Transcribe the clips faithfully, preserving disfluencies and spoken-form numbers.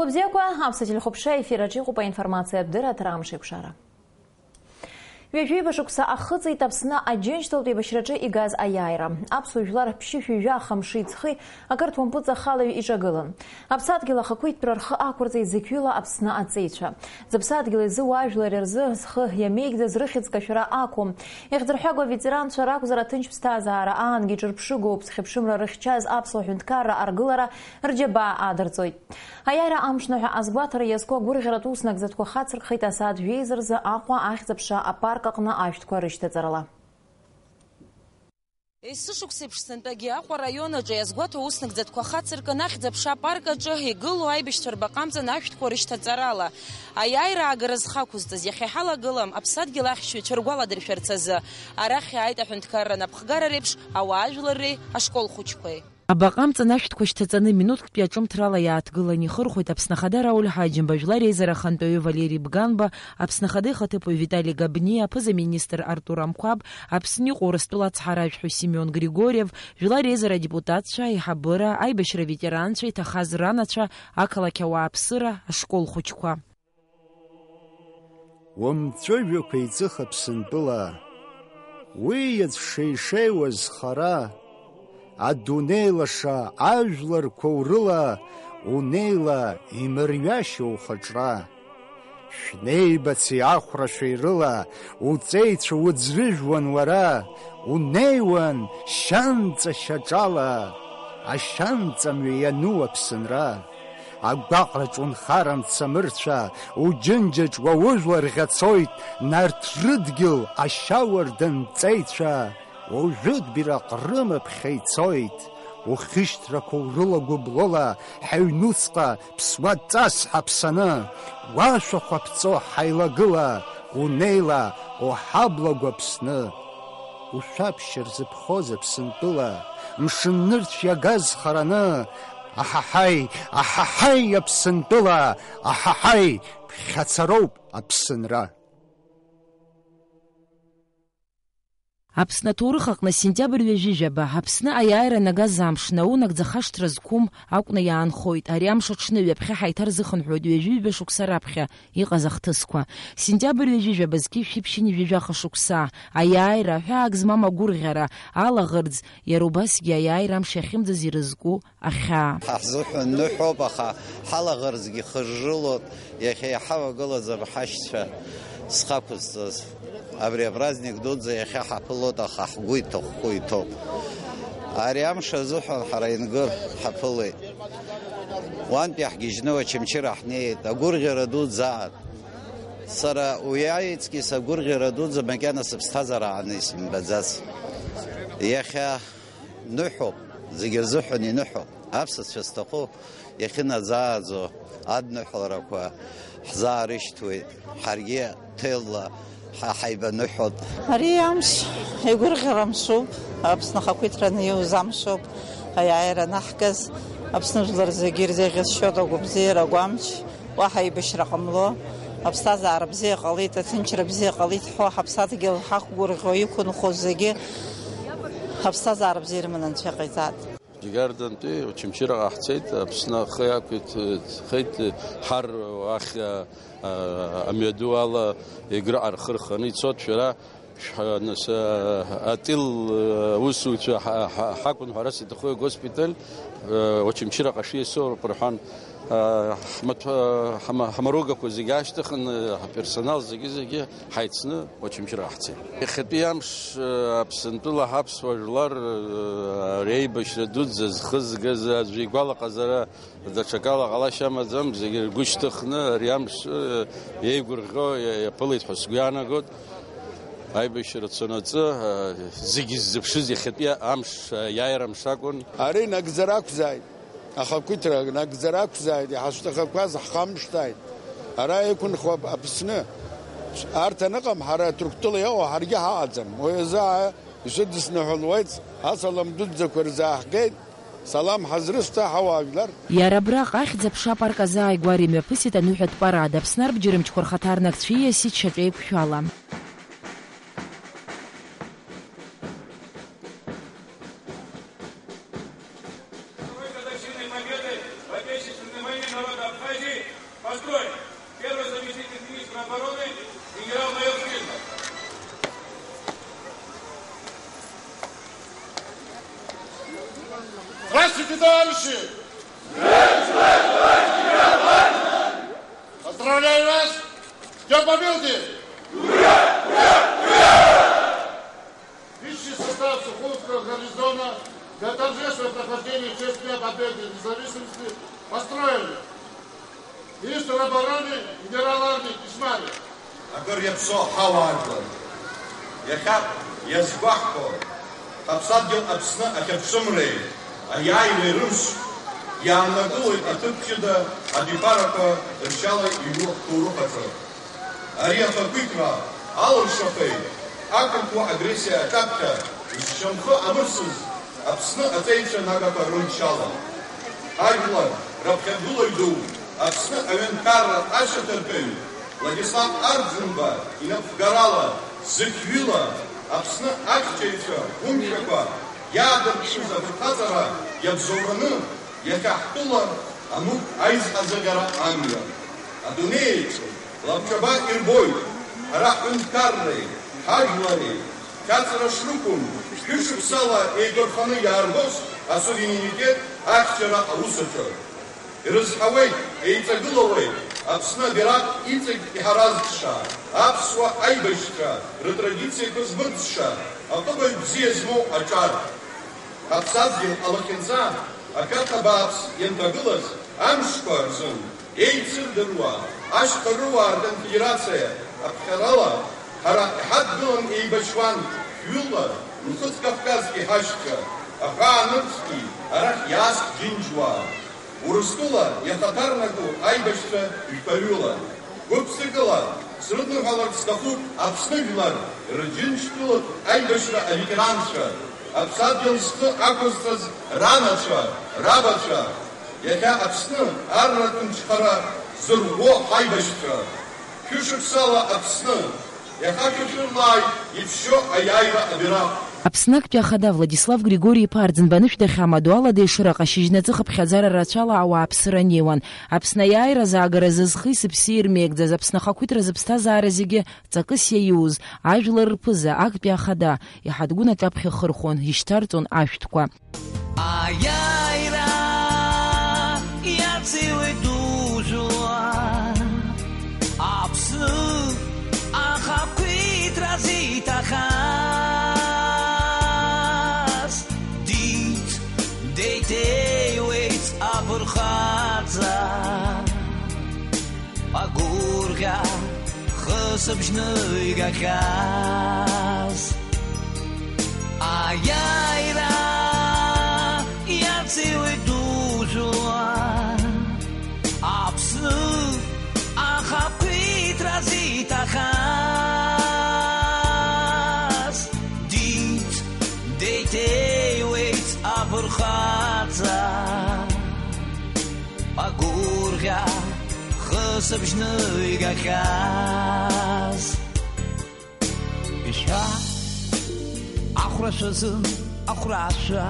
Бзиақәа, аԥсуа телехәаԥшра ефир аҿы иҟоуп аинформациатә дырраҭара Амш еиқәшара. Ҩажәиба шықәса ахыҵит Аԥсны Аџьынџьтәылатә еибашьраҿы игаз аиааира. Аԥсуа жәлар ԥшьышәи жәаха мши ҵхи ақырҭуа мпыҵахалаҩ иҿагылан. Аԥсадгьыл ахақәиҭтәра рхы ақәырҵеит зықьҩыла Аԥсны аҵеицәа. Зыԥсадгьыл изы уаажәлари рзы зхы иамеигӡаз рыхьӡ кашәара ақәым. Ихьӡырҳәагоу аветеранцәа ракәзар, аҭынч ԥсҭазаара аангьы ҿырԥшыгоуп, зхьыԥшымра рыхьчаз аԥсуа ҳәынҭқарра аргылара рџьабаа аадырҵоит. Аиааира амшныҳәа азгәаҭара иазку агәырӷьаратә уснагӡатәқәа хацыркхеит асааҭ жәеиза рзы Аҟәа ахьӡ-аԥша апарк аҟны ашәҭқәа рышьҭаҵарала. Есышықәса еиԥш сынтәагьы Аҟәа араион аҿы иазгәаҭоу уснагӡатәқәа хацыркын ахьӡ-аԥша апарк аҿы игылоу аибашьцәа рбаҟа амҵан ашәҭқәа рышьҭаҵарала. Аиааира аагара зхы ақәызҵаз иахьа иҳалагылам аԥсадгьыл ахьшьыҩцәа ргәаладыршәарц азы. Арахь иааит аҳәынҭқарра анапхгара реиԥш ауаажәларреи ашкол хәыҷқәеи. Абаҟа амҵан ашәҭқәа шьҭаҵаны минуҭктәи аҿымҭрала иааҭгылан ихырхәеит Аԥсны Ахада Рауль Ҳаџьымба, Жәлар Реизара Ахантәаҩы Валери Бганба, Аԥсны Ахада ихаҭыԥуаҩ Витали Габниа, аԥыза-министр Артур Амқәаб, Аԥсны иҟоу Урыстәыла ацҳаражәҳәаҩ Симеон Григорев, Жәлар Реизара адепутатцәа, аиҳабыра, аибашьра аветеранцәа, иҭахаз ранацәа, ақалақь ауааԥсыра, ашкол хәыҷқәа. Умҵәыжәҩақәа еиҵых Аԥсынтәыла, уи иацәшеишеиуаз хара, адунеи лаша ажәларқәа урыла, унеила имырҩашьа ухаҿра. Шәнеибаци ахәрашәеи рыла уҵеицәа уӡрыжәуан уара, унеиуан шьанҵа шьаҿала, ашьанҵамҩа иану Аԥсынра. Агәаҟраҿ унхар амцамырцәа, уџьынџьаҿ уа ужәлар ӷьацоит, нарҭ рыдгьыл ашьауардын ҵеицәа, уажәытә бираҟ рымаԥхьа ицоит. Ухьышьҭрақәа урылагәыблола, ҳаҩнуҵҟа ԥсуаҵас ҳаԥсаны, уашәахә аԥҵо ҳаилагыла, унеила, уҳабла гәаԥсны. Ушәаԥшьа рзыԥхоз Аԥсынтәыла, мшын нырцә иагаз хараны, аҳаҳаи, аҳаҳаи, Аԥсынтәыла, аҳаҳаи, ԥхьацароуп Аԥсынра. Аԥсны аҭоурых аҟны сентиабр ҩажәи жәаба, Аԥсны аиааира нагаз амш, наунагӡа хашҭра зқәым акәны иаанхоит. Ари амш аҽны ҩаԥхьа ҳаиҭарзыхынҳәуеит ҩажәи ҩба шықәса раԥхьа иҟаз ахҭысқәа. Сентиабр ҩажәи жәаба зқьи шәиԥшьыни ҩажәи жәаха шықәса, аиааира, аҳәаак змам агәырӷьара, алаӷырӡ, иара убасгьы аиааира амш иахьымӡаз ирызку ахьаа. Ҳа ҳзыҳәан ныҳәоуп, аха ҳалаӷырӡгьы хыржылоит, иахьа иҳавагылазар ҳашьцәа зхақәызҵаз. Абри апраздник дуӡӡа иахьа ҳаԥылоит, аха ҳгәы иҭахәхәо иҭоуп. Ари амш азыҳәан ҳара Енгыр ҳаԥылеит. Уантәи ҳгьежьны Очамчыра ҳнеит, агәырӷьара дуӡӡа аан. Сара уи аиҵкьыс агәырӷьара дуӡӡа макьана сыԥсҭазаара ааны исымбаӡац. Иахьа ныҳәоуп, зегьы рзыҳәан иныҳәоуп. Аԥсацәа зҭаху иахьынаӡааӡо адныҳәаларақәа ҳзаарышьҭуеит, ҳаргьы ҭелла ҳа ҳаибаныҳәоит. Ари амш игәырӷьара мшуп, Аԥсны ахақәиҭра аниоуз амшоуп, аиааира анаҳгаз, Аԥсны жәлар зегьы ирзеиӷьасшьоит агәабзиара агәамч. Уаҳа еибашьра ҟамло, аԥсҭазаара бзиа ҟалеит, аҭынчра бзиа ҟалеит ҳәа, ҳаԥсадгьыл ҳақәгәырӷьо иқәынхоз зегьы аԥсҭазаара бзиа ирыманы Анцәа иҟаиҵааит. Џьгьардантәи Очамчыраҟа ҳцеит, Аԥсны ахы иақәиҭхеит, ҳар уахь, а, а, амҩаду ала Егрыҟа рхы рханы ицоит, шәара Шәҳа-, нас, а, атил, а, усуцәа ҳа-, ҳа-, ҳакәын ҳәа ара саҭаху агоспиталь, а, Очамчыраҟа шиасоуроуп рҳәан, а, ҳмаҭәа-, ҳама-, ҳмаругақәа зегьы аашьҭыхын, а, ҳперсонал зегьы-зегьы ҳаицны Очамчыраҟа ҳцеит. Иахьатәи амш, а, Аԥсынтәыла ҳаԥсуа жәлар, а, реибашьра дуӡӡа зхызгаз аӡәы игәалаҟазара Даҽакала ҟалашьа амаӡам, зегьы ргәы шьҭыхны ари амш, э, еигәырӷьо иа-, иаԥылеит ҳәа сгәы иаанагоит. Аибашьра цонаҵы, э, зегьы ззыԥшыз иахьатәи амш, э, иааира амш акәын. Ари нагӡара ақәзааит, ахақәиҭра нагӡара ақәзааит, иҳазҭахақәаз ҳхамышҭааит. Ара иқәынхо Аԥсны, арҭ аныҟам, ҳара Ҭырқәтәыла иҟоу ҳаргьы ҳаҟаӡам. Уи азы ишәыдысныҳәалоит, асалам дуӡӡақәа рзааҳгеит. Салам ҳазрышьҭа ҳауаажәлар. Иара абраҟа ахьӡ-аԥша апарк азы ааигәара имҩаԥысит аныҳәатә парад, Аԥсны арбџьармчқәа рхаҭарнакцәа ииасит шьаҿа еиқәшәала. Товарищи! Поздравляю вас! Днём Победы! Личный состав Сухумского гарнизона для торжественного прохождения в честь Дня Победы и Независимости построены. Министр обороны, генерал армии Кишмари. Акыр иаԥсоу ҳауаажәлар, иахьа иазгәаҳҭо, ҳаԥсадгьыл Аԥсны ахьыԥшымреи аиааиреи рымш иааннакылоит аҭыԥ ҷыда абиԥарақәа ршьала иҩу ҳҭоурых аҿы. Ари ахақәиҭра алыршахеит ақырҭуа агрессиа аҿаԥхьа зшьамхы амырсыз Аԥсны аҵеицәа нагақәа рымчала. Ҳажәлар раԥхьагылаҩ ду, Аԥсны аҩынҭқарра ашьаҭаркыҩ Владислав Арӡынба инапхгарала, зықьҩыла Аԥсны ахьчаҩцәа гәымшәақәа иаадырԥшыз афырхаҵара иабзоураны, иахьа ҳтәыла амуҭ аизҳазыӷьара амҩа. Адунеи аҿы лабҿаба ирбоит, ҳара ҳҳәынҭқарреи, ҳажәлари, хьаҵра шрықәым, шәышықәсала еиқәырханы иааргоз асуверенитет ахьчара аус аҿы. Ирызҳауеит, еиҵагылауеит Аԥсны абираҟ иҵегь иҳаразыша, аԥсуа аибашьцәа рытрадициақәа змырӡша, аҟыбаҩ бзиа змоу аҿар. Ҳаԥсадгьыл алахьынҵа ашәарҭа бааԥс ианҭагылаз амшқәа рзын еицырдыруа ашьхарыруаа рконфедерациа аԥхьарала ҳара иҳадгылан еибашьуан шәҩыла Нхыҵ Кавказтәи ҳашьцәа, аҳәаанырцәтәи арахь иааз ҳџьынџьуаа. Урыстәыла иахаҭарнаку аибашьцәа жәпаҩыла. Гәыԥ-ԥсыкала срыдныҳәаларц сҭахуп Аԥсны жәлар рџьынџьтәылатә аибашьра аветеранцәа, аԥсадгьыл зхы ақәызҵаз ранацәа, рабацәа, иахьа Аԥсны арратә мчхара зырӷәӷәо ҳаибашьцәа. Шәышықәсала Аԥсны! Иаха шәышәырлааит иԥшьоу аиааира абираҟ! Аԥсны актәи ахада Владислав Григори-иԥа Арӡынба анышә дахьамадоу алада ишыра ҟашьыжьны аҵыхыԥхьаӡара рацәала ауааԥсыра анеиуан. Аԥсны аиааира азаагара азы зхи сыԥси ирмеигӡаз, Аԥсны ахақәиҭра зыԥсҭазаара зегьы ҵакыс иаиуз, ажәлар рԥыза, актәи ахада, иҳадгәын аҿаԥхьа ихырхәон, ишьҭарҵон ашәҭқәа. Аиааира иациуеит дужәуа, Аԥсны ахақәиҭра зиҭахаз, диц, деиҭеиуеит афырхаҵа. Агәырӷьа хысыбжьны игахьаз. Аиааира иациуеит дужәуа, Аԥсны ахақәиҭра зиҭахаз, диц, деиҭеиуеит афырхаҵа. Агәырӷьа хысыбжьны игахьаз. Ишәа, ахәрашәа азын ахәрашәа.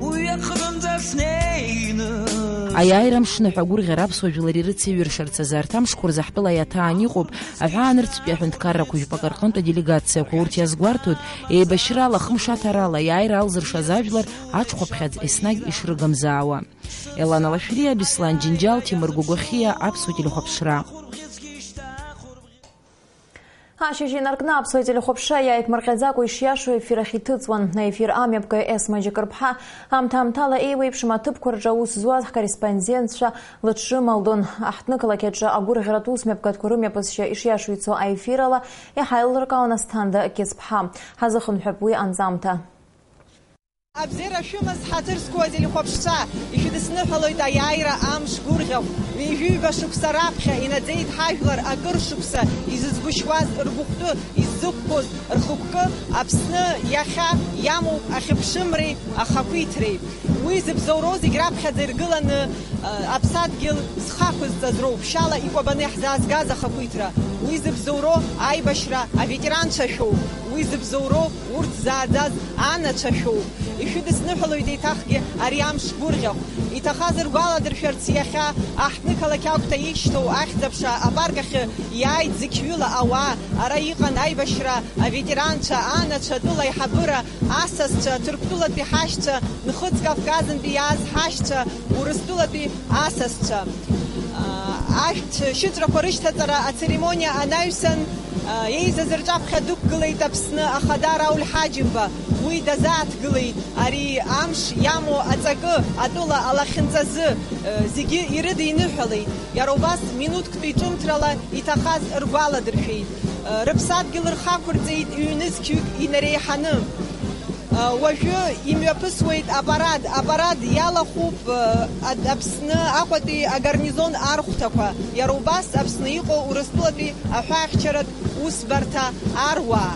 Уи аҟынӡа снеины. Аиааира амшныҳәа агәырӷьара аԥсуа жәлар ирыцеиҩыршарц азы арҭ амшқәа рзы ҳтәыла иаҭаан иҟоуп аҳәаанырцәтәи аҳәынҭқаррақәа жәпакы рҟынтә аделегациақәа. Урҭ иазгәарҭоит, еибашьрала, хымш аҭарала, иааира алзыршаз ажәлар аҽхәаԥхьаӡ еснагь ишрыгымзаауа. Елана Лашәриа, Беслан Џьынџьал, Ҭемыр Гәагәахиа, Аԥсуа телехәаԥшра. Ашьыжь инаркны Аԥсуа телехәаԥшра иааиԥмырҟьаӡакәа ишиашоу ефир ахь иҭыҵуан. Аефир амҩаԥгаҩ Есма Џьакырԥҳа аамҭа-аамҭала еиуеиԥшым аҭыԥқәа рҿы аус зуаз ҳкорреспондентцәа лыҽрымалдон. Аҳҭнықалақь аҿы агәырӷьаратә усмҩаԥгатәқәа рымҩаԥысшьа ишиашоу ицо аефирала иҳаилыркаауан Асҭанда Кьыҵԥҳа. Ҳазыхынҳәып уи анҵамҭа. Абзиара шәымаз, ҳаҭыр зқәу ателехәаԥшцәа, ишәыдысныҳәалоит аиааира амш гәырӷьахә. Ҩажәи ҩба шықәса раԥхьа инаӡеит ҳажәлар акыр шықәса изызгәышьуаз ргәыхәтәы, иззықәԥоз рхықәкы. Аԥсны иахьа иамоуп ахьыԥшымреи ахақәиҭреи. Уи зыбзоуроу зегь раԥхьаӡа иргыланы, э, аԥсадгьыл зхы ақәызҵаз роуп шьала икәабаны иаҳзаазгаз ахақәиҭра. Уи зыбзоуроу аибашьра аветеранцәа шәоуп. Уи зыбзоуроу урҭ зааӡаз анацәа шәоуп. Ишәыдысныҳәалоит еиҭахгьы ари амш гәырӷьахә. Иҭахаз ргәаладыршәарц, иахьа аҳҭнықалақь Агәҭа ишьҭоу ахьӡ-аԥша апарк ахьы иааит зықьҩыла ауаа. Ара иҟан аибашьра аветеранцәа, анацәа, атәыла аиҳабыра, асасцәа, Ҭырқәтәылатәи ҳашьцәа, Нхыҵ Кавказынтәи иааз ҳашьцәа, Урыстәылатәи асасцәа. Ашәҭ шьыҵәрақәа рышьҭаҵара ацеремониа анаҩсан, еизаз рҿаԥхьа дықәгылеит Аԥсны Ахада Рауль Ҳаџьымба. Уи дазааҭгылеит ари амш иамоу аҵакы, атәыла алахьынҵазы, зегьы ирыдиныҳәалеит. Иара убас минуҭктәи ҿымҭрала иҭахаз ргәаладыршәеит. Рыԥсадгьыл рхы ақәырҵеит ҩ-нызқьҩык инареиҳаны. Уажәы имҩаԥысуеит апарад. Апарад иалахәуп, а, Аԥсны Аҟәатәи агарнизон архәҭақәа, иара убас Аԥсны иҟоу Урыстәылатәи аҳәаахьчаратә усбарҭа аруаа.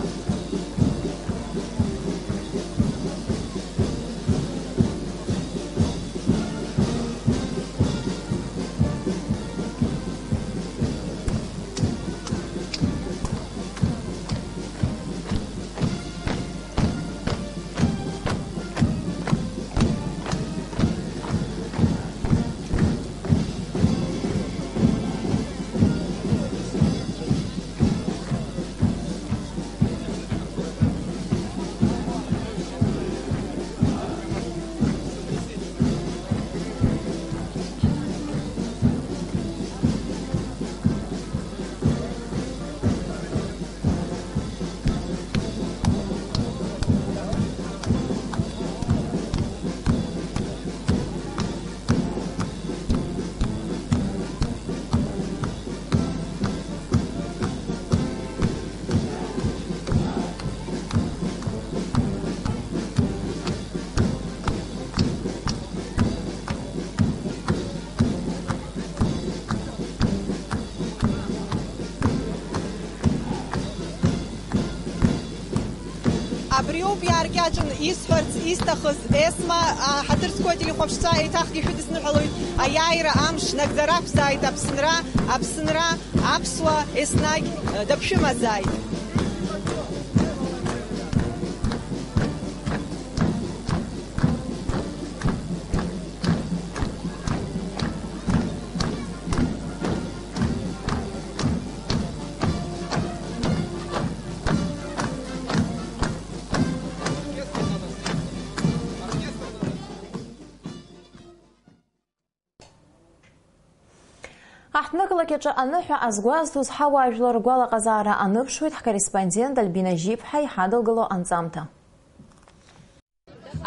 Абриоуп иааркьаҿын исҳәарц исҭахыз. Есма, а, ҳаҭыр зқәу ателехәаԥшцәа, еиҭахгьы шәыдысныҳәалоит. Аиааира амш нагӡара ақәзааит Аԥсынра, Аԥсынра, аԥсуа, еснагь, э, даԥшәымазааит. Аҳҭнықалақь аҿы аныҳәа азгәазҭоз ҳауаажәлар ргәалаҟазаара аныԥшуеит ҳкорреспондент Альбина Жьиԥҳа иҳадылгало анҵамҭа.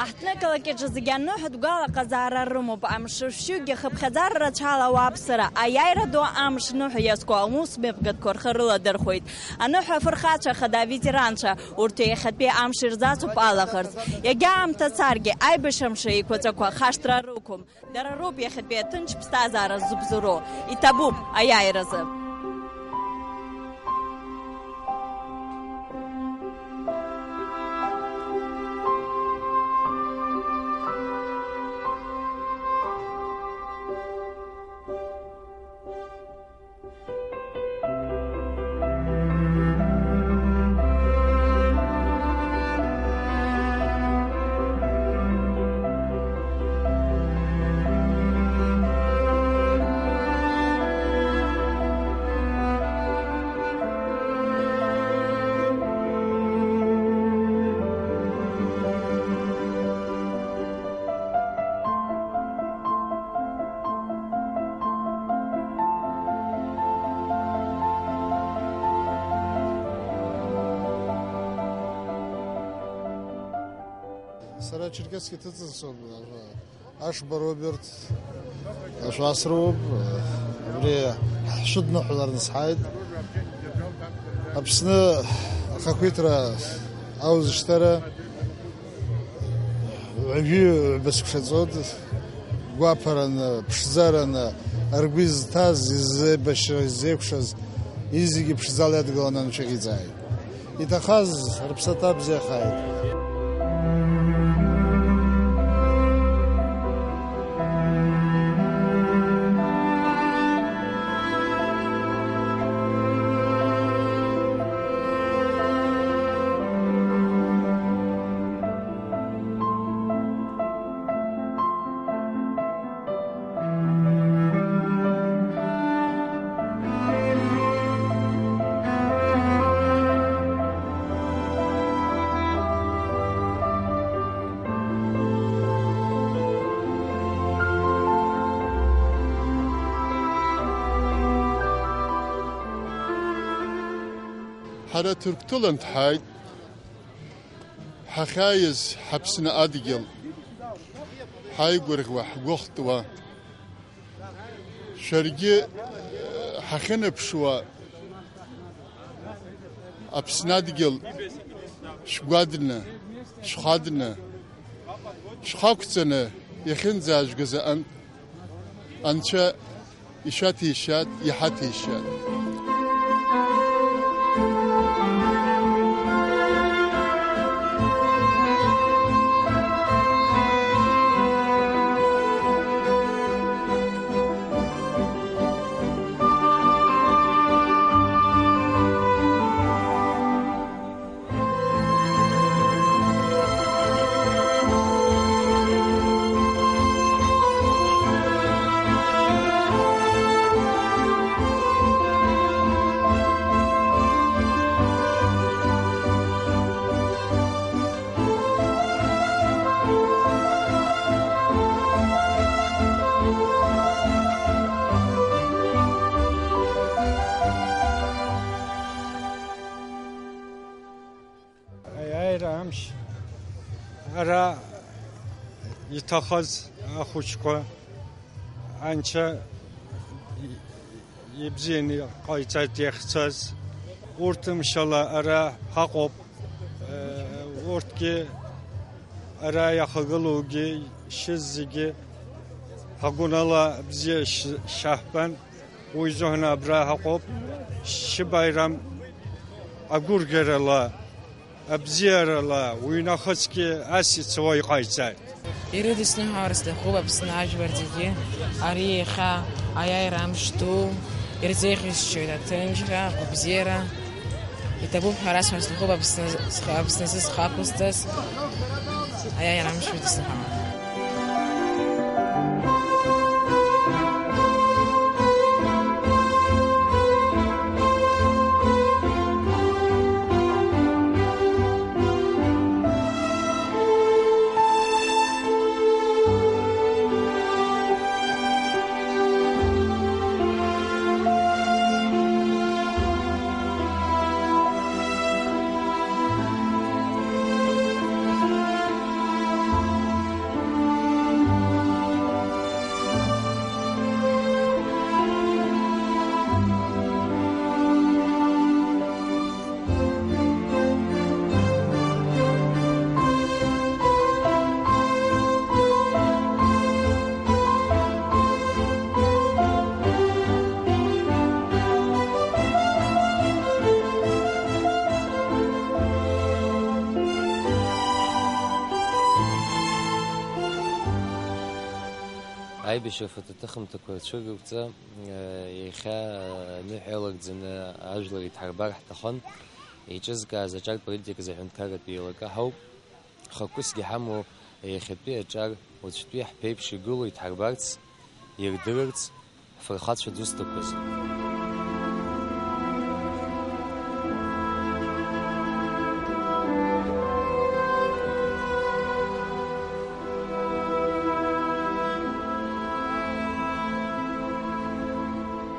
Аҳҭнықалақь аҿы зегьы аныҳәатә гәалаҟазаара рымоуп. Амш шәшьугьы хыԥхьаӡара рацәала ауааԥсыра, аиааира ду амш ныҳәа иазку аус мҩаԥгатәқәа рхы рыладырхәеит. Аныҳәа афырхацәа, ахада аветеранцәа, урҭ иахьатәи амш ирзацуп алаӷырӡ. Иагьа аамҭа царгьы, аибашьра мшы еиқәаҵәақәа хашҭра рықәым. Дара роуп иахьатәи аҭынч ԥсҭазаара зыбзоуроу. Иҭабуп аиааиразы. Сара Черкесск иҭыҵыз соуп, Ашба Роберт, ашәасроуп, абри ҳшәыдныҳәалараны сҳаит. Аԥсны ахақәиҭра аузшьҭара ҩажәи ҩба цәқәырԥа ҵуеит, гәаԥхараны, ԥшӡараны, ргәы изҭаз, изеибашьра, изеикәшаз, изегьы ԥшӡала иадгыланы анцәа иҟаиҵааит. Иҭахаз рыԥсаҭа бзиахааит. Ҳара Ҭырқәтәылантә ҳааит, ҳахьааиз ҳаԥсны адгьыл, ҳаигәырӷьуа, ҳгәыхтуа, шәаргьы ҳахьынаԥшуа, Аԥсны адгьыл шәгәадны, шәхадны, шәхақәҵаны иахьынӡаажәгаз аҟынтә, Анцәа ишәаҭәеишьааит, иҳаҭәеишьааит. Аиааира амш ара иҭахаз ахәыҷқәа Анцәа ибзианы иҟаиҵеит иахьцаз. Урҭ мшала ара ҳаҟоуп. Урҭгьы ара иахагылоугьы, ишьыз зегьы ҳагәанала бзиа шьаҳбан. Уи зыҳәан абра ҳаҟоуп, шьыбаирам агәырӷьарала, абзиарала, уи нахысгьы ас ицауа иҟаиҵааит. Ирыдысныҳәалар сҭахуп Аԥсны ажәлар зегьы, ари иахьа аиааира амш ду ирзеиӷьасшьоит аҭынчра, агәабзиара. Иҭабуп ҳәа расҳәар сҭахуп Аԥсны, Аԥсназы зхы ақәызҵаз аиааира амш ирыдысныҳәалар. Аибашьра афатә аҭыхымҭақәа рцәырыргәҵа, э, иахьа, э, ныҳәа иалагӡаны ажәлар идҳарбар ҳҭахын. Еиҿызкааз аҿар политиказ аҳәынҭқарратә еилакы ҳауп. Хықәкысгьы ҳамоу иахьатәи аҿар уаҵәтәи ҳԥеиԥш игылоу идҳарбарц, ирдырырц, ҳфырхацәа дызҭақәаз.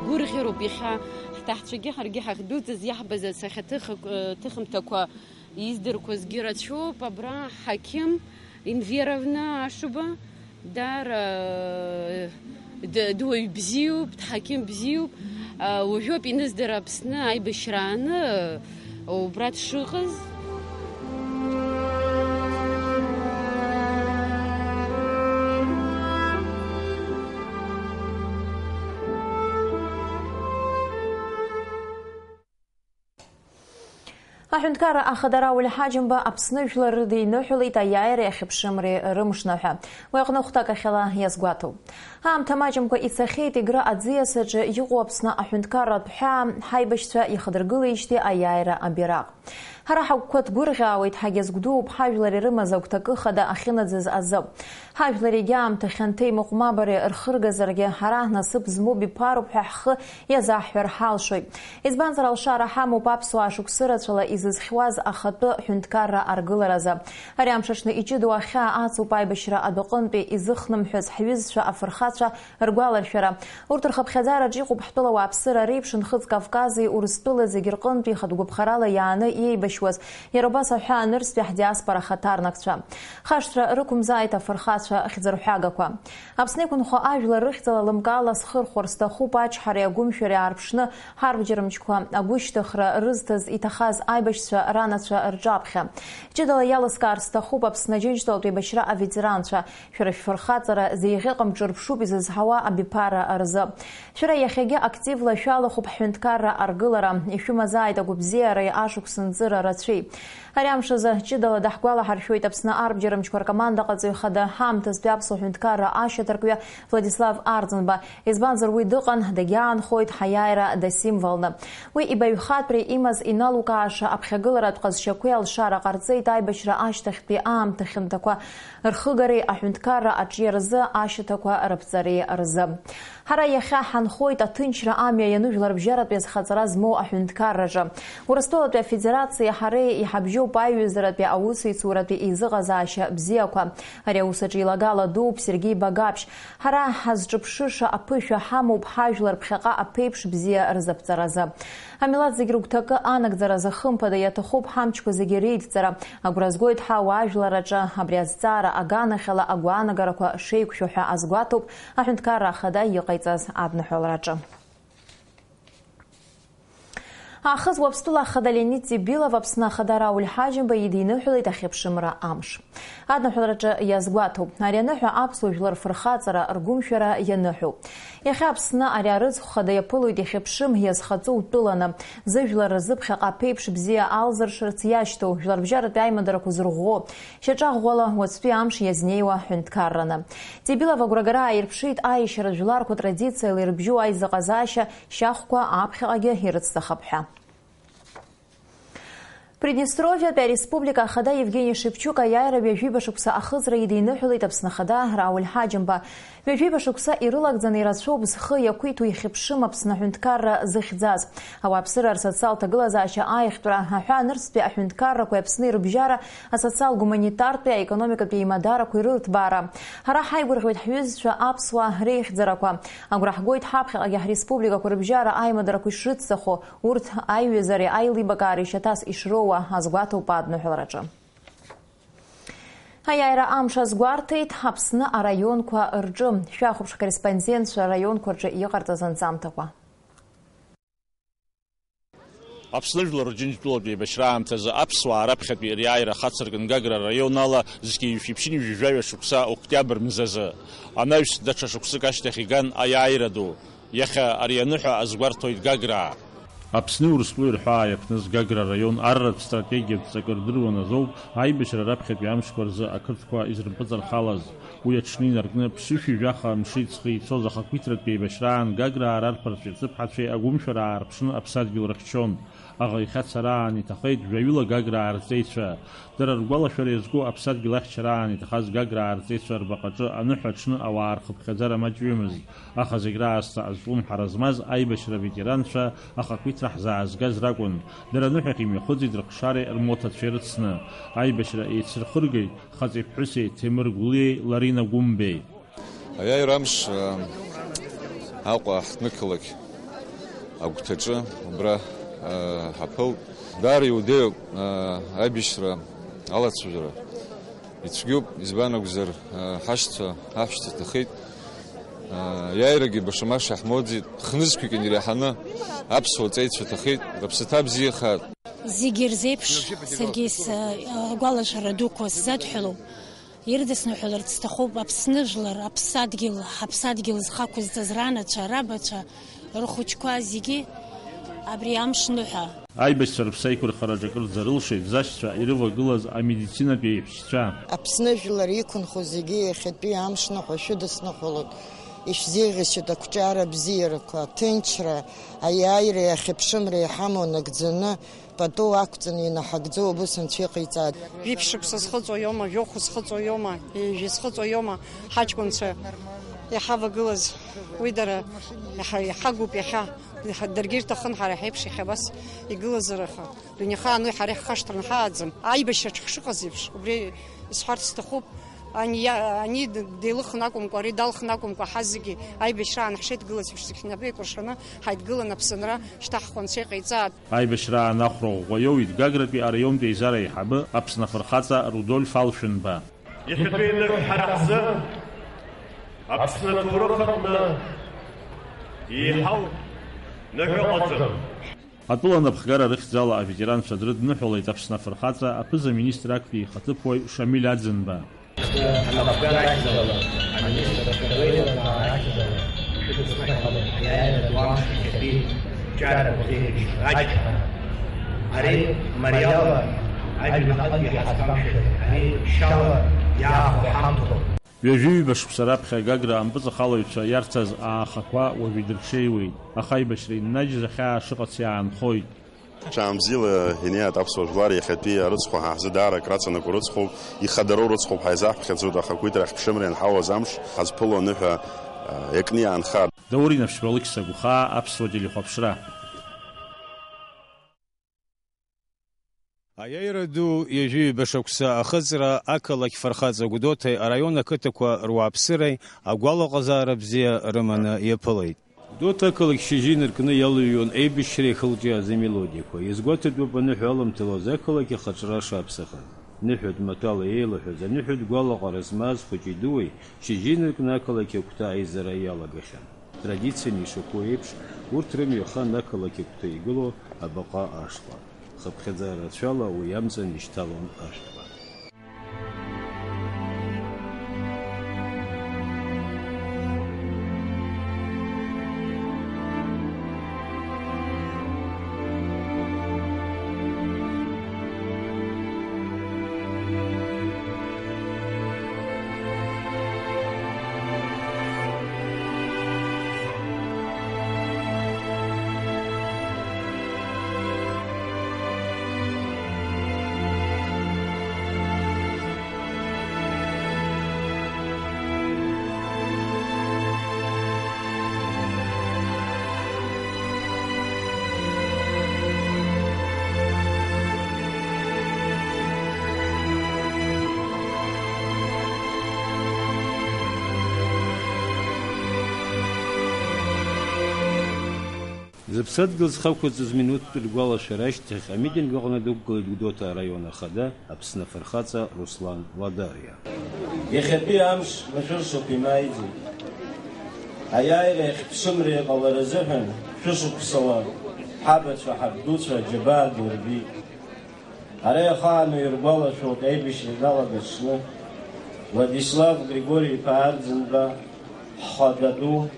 Гәырӷьароуп иахьа ҳҭаацәагьы ҳаргьы ҳахьдәылҵыз, иаҳбаз асахьаҭыхак-, ы, ҭыхымҭақәа издырқәазгьы рацәоуп. Абра ҳақьым Инверовна Ашәба даара, ы, д-, дуаҩ бзиоуп, дҳақьым бзиоуп. Ы, уажәоуп иныздыра Аԥсны аибашьрааны, ы, убра дшыҟаз. Аҳәынҭқарра ахада Рауль Ҳаџьымба Аԥсны жәлар рыда иныҳәалеит аиааиреи ахьыԥшымреи рымшны ҳәа. Уи аҟны хәҭакахьала иазгәаҭоуп. Аамҭа маҷымкәа ицахьеит Егры аӡиас аҿы иҟоу Аԥсны аҳәынҭқарратә ҳәаа ҳаибашьцәа ихадыргылеижьҭеи аиааира абираҟ. Ҳара ҳагәқәа ҭгәырӷьаауеит, ҳагьазгәдууп ҳажәлар ирымаз агәҭакы хада ахьынаӡаз азы. Ҳажәлар егьа аамҭа хьанҭеи мыҟәмабареи рхыргазаргьы, ҳара насыԥ змоу биԥароуп ҳәа ҳхы иазаҳҳәар ҳалшоит. Избанзар, алшара ҳамоуп аԥсуаа шықәсы рацәала изызхьуаз ахатәы ҳәынҭқарра аргыларазы. Ари амш аҽны иҷыдоу ахьаа ацуп аибашьра адәаҟынтәи изыхнымҳәыз ҳҩызцәа афырхацәа ргәаларшәара. Урҭ рхыԥхьаӡараҿ иҟоуп ҳтәыла ауааԥсыра реиԥш Нхыҵ Кавкази Урыстәыла зегьы рҟынтәи хатә гәаԥхарала иааны иеибашьуаз, иара убас аҳәаа нырцәтәи ҳдиаспора ахаҭарнакцәа. Хашҭра рықәымзааит афырхацәа хьӡырҳәагақәа. Аԥсны иқәынхо ажәлар рыхьӡала лымкаала схырхәар сҭахуп ачҳареи агәымшәареи аарԥшны ҳарбџьармчқәа агәышьҭыхра рызҭаз иҭахаз аибашьцәа ранацәа рҿаԥхьа. Ҷыдала иалыскаар сҭахуп Аԥсны Аџьынџьтәылатә еибашьра аветеранцәа. Шәара шәфырхаҵара зеиӷьыҟам ҿырԥшуп изызҳауа абиԥара рзы. Шәара иахьагьы активла шәалахәуп ҳҳәынҭқарра аргылара, ишәымазааит агәабзиареи ашықәсынҵыра рацәеи. Ари амш азы ҷыдала даҳгәалаҳаршәоит Аԥсны арбџьармчқәа ркомандаҟаҵаҩ хада, ҳаамҭазтәи аԥсуа ҳәынҭқарра ашьаҭаркҩы Владислав Арӡынба. Избанзар, уи дыҟан, дагьаанхоит ҳаиааира дасимволны. Уи ибаҩхатәра имаз иналукааша аԥхьагыларатә ҟазшьақәеи алшара ҟарҵеит аибашьра ашьҭахьтәи аамҭа хьанҭақәа рхыгареи аҳәынҭқарра аҿиаразы ашьаҭақәа рыԥҵареи рзы. Ҳара иахьа ҳанхоит аҭынчра амҩа иану жәларбжьаратәи азхаҵара змоу аҳәынҭқарраҿы. Урыстәылатәи Афедерациеи ҳареи иҳабжьоуп аиҩызаратәи аусеицуратәи еизыҟазаашьа бзиақәа. Ари аус аҿы илагала дууп Сергеи Багаԥшь. Ҳара ҳазҿыԥшыша аԥышәа ҳамоуп ҳажәлар ԥхьаҟа аԥеиԥш бзиа рзаԥҵаразы. Амилаҭ зегь рыгәҭакы анагӡаразы хымԥада иаҭахуп ҳамчқәа зегьы реидҵара. Агәра згоит ҳауаажәлар аҿы абри азҵаара аганахьала агәаанагарақәа шеиқәшәо ҳәа азгәаҭоуп аҳәынҭқарра ахада иҟаиҵаз адныҳәалараҿы. Аахыс Уаԥстәыла ахада Леонид Ҵибилов Аԥсны ахада Рауль Ҳаџьымба идиныҳәалеит ахьыԥшымра амш. Адныҳәалараҿы иазгәаҭоуп, ари аныҳәа аԥсуа жәлар рфырхаҵара, ргәымшәара ианыҳәоуп. Иахьа Аԥсны ари арыцхә хада иаԥылоит иахьыԥшым, иазхаҵоу тәыланы, зыжәлар рзы ԥхьаҟа аԥеиԥш бзиа алзыршарц иашьҭоу, жәларбжьаратәи аимадарақәа зырӷәӷәо, шьаҿа ӷәӷәала уаҵәтәи амш иазнеиуа ҳәынҭқарраны. Ҵибилов агәрагара ааирԥшит аиашьара жәларқәа традициала ирыбжьоу аизыҟазаашьа шьахәқәа аԥхьаҟагьы ирыцҭахап ҳәа. Приднестровиатәи ареспублика ахада Евгени Шевчук аиааира ҩажәиба шықәса ахыҵра идиныҳәалеит Аԥсны ахада Рауль Ҳаџьымба. Ҩажәиба шықәса ирылагӡаны ирацәоуп зхы иақәиҭу ихьыԥшым Аԥсны аҳәынҭқарра зыхьӡаз. Ауааԥсыра рсоциалтә ҭагылазаашьа аиӷьтәра, аҳәаа нырцәтәи аҳәынҭқаррақәеи Аԥсни рыбжьара, асоциал-гуманитартәи аекономикатәи еимадарақәа ирырҭбаара. Ҳара ҳаигәырӷьоит ҳҩызцәа аԥсуаа реихьӡарақәа. Агәра ҳгоит ҳаԥхьаҟагьы ҳреспубликақәа рыбжьара аимадарақәа ишрыцҵахо, урҭ аиҩызареи аилибакаареи шьаҭас ишроуа азгәаҭоуп адныҳәалараҿы. Аиааира амш азгәарҭеит Аԥсны араионқәа рҿы. Шәахәаԥш, акорреспондентцәа раионқәа рҿы иҟарҵаз анҵамҭақәа. Аԥсны жәлар Рџьынџьтәылатә еибашьра аамҭазы аԥсуаа раԥхьатәи риааира хацыркын Гагра араион ала зқьи жәшәи ԥшьынҩажәи жәаҩа шықәса октиабр мзазы. Анаҩс даҽа шықәсык ашьҭахь иган аиааира ду. Иахьа ари аныҳәа азгәарҭоит Гаграа. Аԥсни Урыстәылеи рҳәаа иаԥныз Гагра араион арратә стратегиатә ҵакы рдыруан азоуп аибашьра раԥхьатәи амшқәа рзы ақырҭқәа изырпыҵархалаз. Уи аҽны инаркны ԥшьышәи жәаха мши ҵхи ицоз ахақәиҭратә еибашьраан Гаграа рарԥарцәеи рцыԥҳацәеи агәымшәара аарԥшны аԥсадгьыл рыхьчон. Аӷа ихьацараан иҭахеит жәаҩыла Гаграа рҵеицәа. Дара ргәалашәара иазку аԥсадгьыл ахьчараан иҭахаз Гаграа рҵеицәа рбаҟаҿы аныҳәа аҽны ауаа рхыԥхьаӡара маҷҩымызт, аха зегь раасҭа азҿлымҳара змаз аибашьра аветеранцәа ахақәиҭра ҳзаазгаз ракәын. Дара аныҳәахь имҩахыҵит рыхшареи рмоҭацәеи рыцны. Аибашьра еицырхыргеит хаҵеи ԥҳәыси Ҭемыр Гәлиеи Ларина Гәымбеи. Аиааира амш, а, Аҟәа ҳҭнықалақь агәҭаҿы убра, а, ҳаԥылт. Даара иудеиуп, а, аибашьра алацәажәара. Ицәгьоуп, избан акәзар, а, ҳашьцәа, аҳәшьцәа ҭахеит. А, аиааирагьы баша-маша ҳмоуӡеит. Хнызқьҩык инареиҳаны аԥсуа ҵеицәа ҭахеит. Рыԥсаҭа бзиахааит. Зегьы рзеиԥш саргьы сгәалашәара дуқәа сзадҳәалоуп. Ирыдысныҳәаларц сҭахуп Аԥсны жәлар, аԥсадгьыл, ҳаԥсадгьыл зхы ақәызҵаз ранацәа, рабацәа, рхәыҷқәа зегьы абри амш ныҳәа. Аибашьцәа рыԥсеиқәырхараҿы акырӡа рылшеит зашьцәа ирывагылаз амедицинатә еиҳәшьцәа. Аԥсны жәлар иқәынхо зегьы иахьатәи амш ныҳәа шәыдысныҳәалоит. Ишәзеиӷьасшьоит ақәҿиара бзиарақәа, аҭынчра, аиааира, ахьыԥшымра иҳамоу нагӡаны, Пату ақәҵаны инаҳагӡоу абыс Анцәа иҟаиҵааит. Жәиԥшь шықәса зхыҵуа иоума, жәохә зхыҵуа иоума, ҩажәи зхыҵуа иоума, ҳаҷкәынцәа иҳавагылаз, уи дара иҳа-, иҳагуп иахьа, иҳа-, даргьы ирҭахын ҳара ҳеиԥш иахьа абас игылазар, аха дунеихаан уи ҳара иаҳхашҭраны ҳааӡам. Аибашьраҿ ҳшыҟаз еиԥш, убри исҳәарц сҭахуп, ани, ани деилыхны акәымкәа, ари далхны акәымкәа, ҳазегьы аибашьраан ҳшеидгылаз еиԥш зегь ҳнапы еикәыршаны ҳаидгылан Аԥсынра шьҭа ҳхәы Анцәа иҟаиҵааит. Аибашьраан ахәра ӷәӷәа иоуит Гагратәи араионтә еизара аиҳабы, Аԥсны афырхаҵа Рудольф Алшәынба. Иахьатәи аныҳәа ҳара ҳзы Аԥсны аҭоурых аҟны еиҳау ныҳәа ыҟаӡам. Атәыла анапхгара рыхьӡала аветеранцәа дрыдныҳәалеит Аԥсны афырхаҵа, аԥыза-министр актәи ихаҭыԥуаҩ Шамиль Аӡынба. Анапхгара ахьӡала, аминистр Шәаҭуеилаҭаа ахьӡала, шәыдысныҳәалоит аиааира ду амш иахьатәи ҿиарақәа зеиԥшрахьчара. Ари мариала аҩбаҟынтәи ҳазхамшәеит, ари шьала иаахәо ҳамҭоуп. Ҩажәи ҩба шықәса раԥхьа Гагра ампыҵахалаҩцәа иарҭаз аахақәа уажә идырҽеиуеит, аха аибашьра иннаџьыз ахьаа шыҟац иаанхоит. Ҽаанбзиала инеиааит аԥсуа жәлар, иахьатәи арыцхә ҳа ҳзы даара акраҵанакуа рыцхәоуп, ихадароу рыцхәоуп ҳәа изаҳԥхьаӡоит, аха акәиҭра ахьԥшымра ианҳауаз амш ҳазԥыло аныҳәа, а, иакны иаанхар. Даур Инаԥшьба, Алықьса Гәхаа, Аԥсуа телехәаԥшра. Аиааира ду ҩажәи ҩба шықәса ахыҵра ақалақь фырхаҵа Гәдоуҭеи араион ақыҭақәа руааԥсыреи агәалаҟазаара бзиа рыманы иаԥылеит. Гәдоуҭа ақалақь шьыжьы инаркны иалыҩуан еибашьра иахылҿиааз амелодиақәа. Иазгәаҭатәуп аныҳәа аламҭалаз ақалақь ахаҿра шаԥсахаз. Ныҳәатә маҭәала еилаҳәаз, аныҳәатә гәалаҟара змаз хәыҷи-дуи шьыжьы инаркны ақалақь агәҭа аизара иалагахьан. Традицианы ишаԥу еиԥш, урҭ рымҩа хан ақалақь агәҭа игылоу абаҟа ашҟа. Хыԥхьаӡара рацәала уи амҵан ишьҭалон ашәҭқәа. Зыԥсадгьыл зхақәыӡыз минуҭтә ргәалашәара ашьҭахь амитинг аҟны дықәгылеит Гәдоуҭа араион ахада, Аԥсны афырхаҵа Руслан Ладариа. Иахьатәи амш машәыршақә имааиӡеит. Аиааира иахьԥшымра иҟалар азыҳәан шәышықәсала ҳабацәа, ҳабдуцәа аџьабаа ду рбеит. Ара иахаану иргәалашәоит аибашьра далагазшны Владислав Григори-иԥа Арӡынба, ҳхада ду,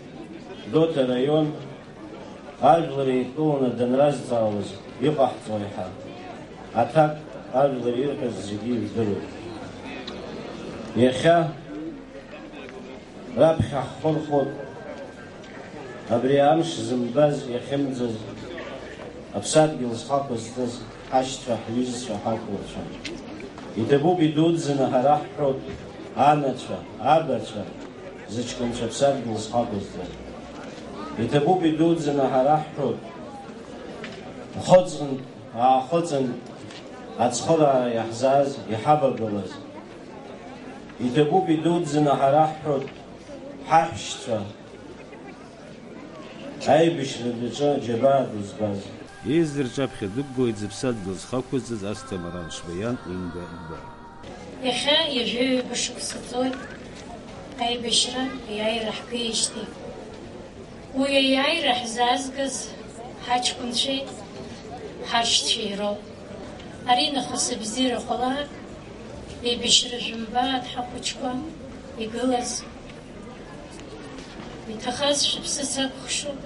Гәдоуҭа раион, ажәлар еидкыланы данразҵаауаз иҟаҳҵо еиҳа аҭак ажәлар ирҳәаз зегьы ижәдыруеит. Иахьа раԥхьа ҳхырхәоит. Абри амш зымбаз, иахьымӡаз, аԥсадгьыл зхақәызҵаз ҳашьцәа, ҳҩызцәа, ҳақәлацәа. Иҭабуп идуӡӡаны ҳара ҳҳәоит, анацәа, абацәа, зыҷкәынцәа аԥсадгьыл зхақәызҵаз. Иҭабуп идуӡӡаны ҳара ҳҳәоит, нхыҵынтә, аахыҵынтә ацхыраара иаҳзааз, иҳавагылаз. Иҭабуп идуӡӡаны ҳара ҳҳәоит, ҳаҳәшьцәа, аибашьра рҿы џьабаа дызбаз. Еизара рҿаԥхьа дықәгылеит зыԥсадгьыл зхақәызҵаз Асҭамыр Аншба иан Инга Гба. Иахьа ҩажәаҩба шықәса ҵуеит аибашьра аиааира ҳгеижьҭеи. Уи аиааира ҳзаазгаз ҳаҷкәынцәеи ҳашьцәеи роуп. Аринахыс абзиара ҟалар, еибашьра жәымбааит ҳахәыҷқәа игылаз. Иҭахаз шәыԥсы сакәхшоуп,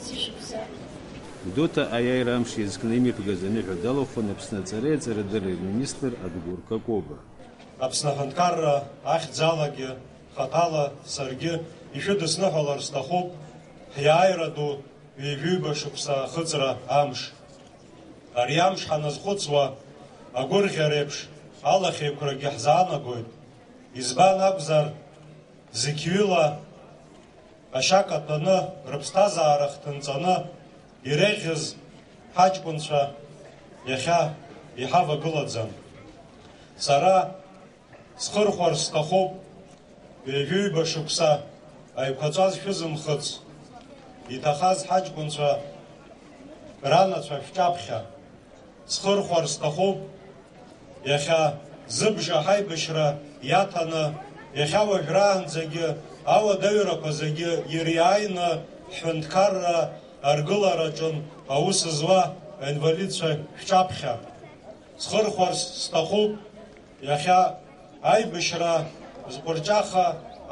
сышәыԥсап. Гәдоуҭа аиааира амш иазкны имҩаԥгаз аныҳәа далахәын Аԥсны аҵареи аҵарадырреи рминистр Адгәыр Какоба. Аԥсны аҳәынҭқарра ахьӡалагьы, хаҭала саргьы ишәыдысныҳәалар сҭахуп, ҳиааира ду ҩажәи ҩба шықәса ахыҵра амш. Ари амш ҳаназхәыцуа, агәырӷьара еиԥш алахьеиқәрагьы ҳзаанагоит. Избан акәзар, зықьҩыла ашьа каҭәаны, рыԥсҭазаара хҭынҵаны иреиӷьыз ҳаҷкәынцәа иахьа иҳавагылаӡам. Сара схырхәар сҭахуп, ҩажәи-ҩба шықәса аиқәаҵәа зшәызымхыц, иҭахаз ҳаҷкәынцәа ранацәа шәҿаԥхьа. Схырхәар сҭахуп, иахьа зыбжа ҳаибашьра иаҭаны, иахьа уажәраанӡагьы ауадаҩрақәа зегьы ириааины ҳҳәынҭқарра аргылараҿын аус зуа аинвалидцәа шәҿаԥхьа. Схырхәарц сҭахуп, иахьа аибашьра зҟәырҷаха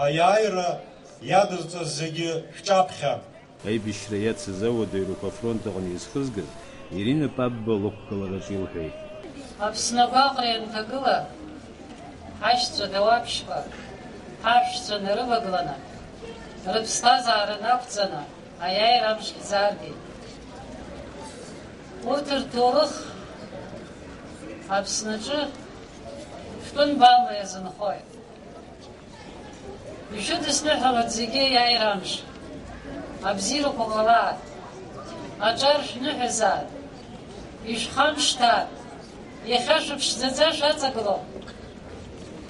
аиааира иадызҵаз зегьы шәҿаԥхьа. Аибашьра иацыз ауадаҩрақәа афронт аҟны изхызгаз Ирина Папба лықәгылараҿы илҳәеит. Аԥсны агәаҟра ианҭагыла, ҳашьцәа дауаԥшьқәа, ҳашәцәа нарывагыланы, рыԥсҭазаара нақәҵаны, аиааира амш ҳзааргеит. Урҭ рҭоурых Аԥсны аҿы фтәы нбамла иазынхоит. Ишәыдысныҳәалоит зегьы аиааира амш. Абзиарақәа ҟалааит. Аҿар шәныҳәазааит. Ишәхамышҭааит. Иахьа шәыԥшӡаӡа шәаҵагылоуп.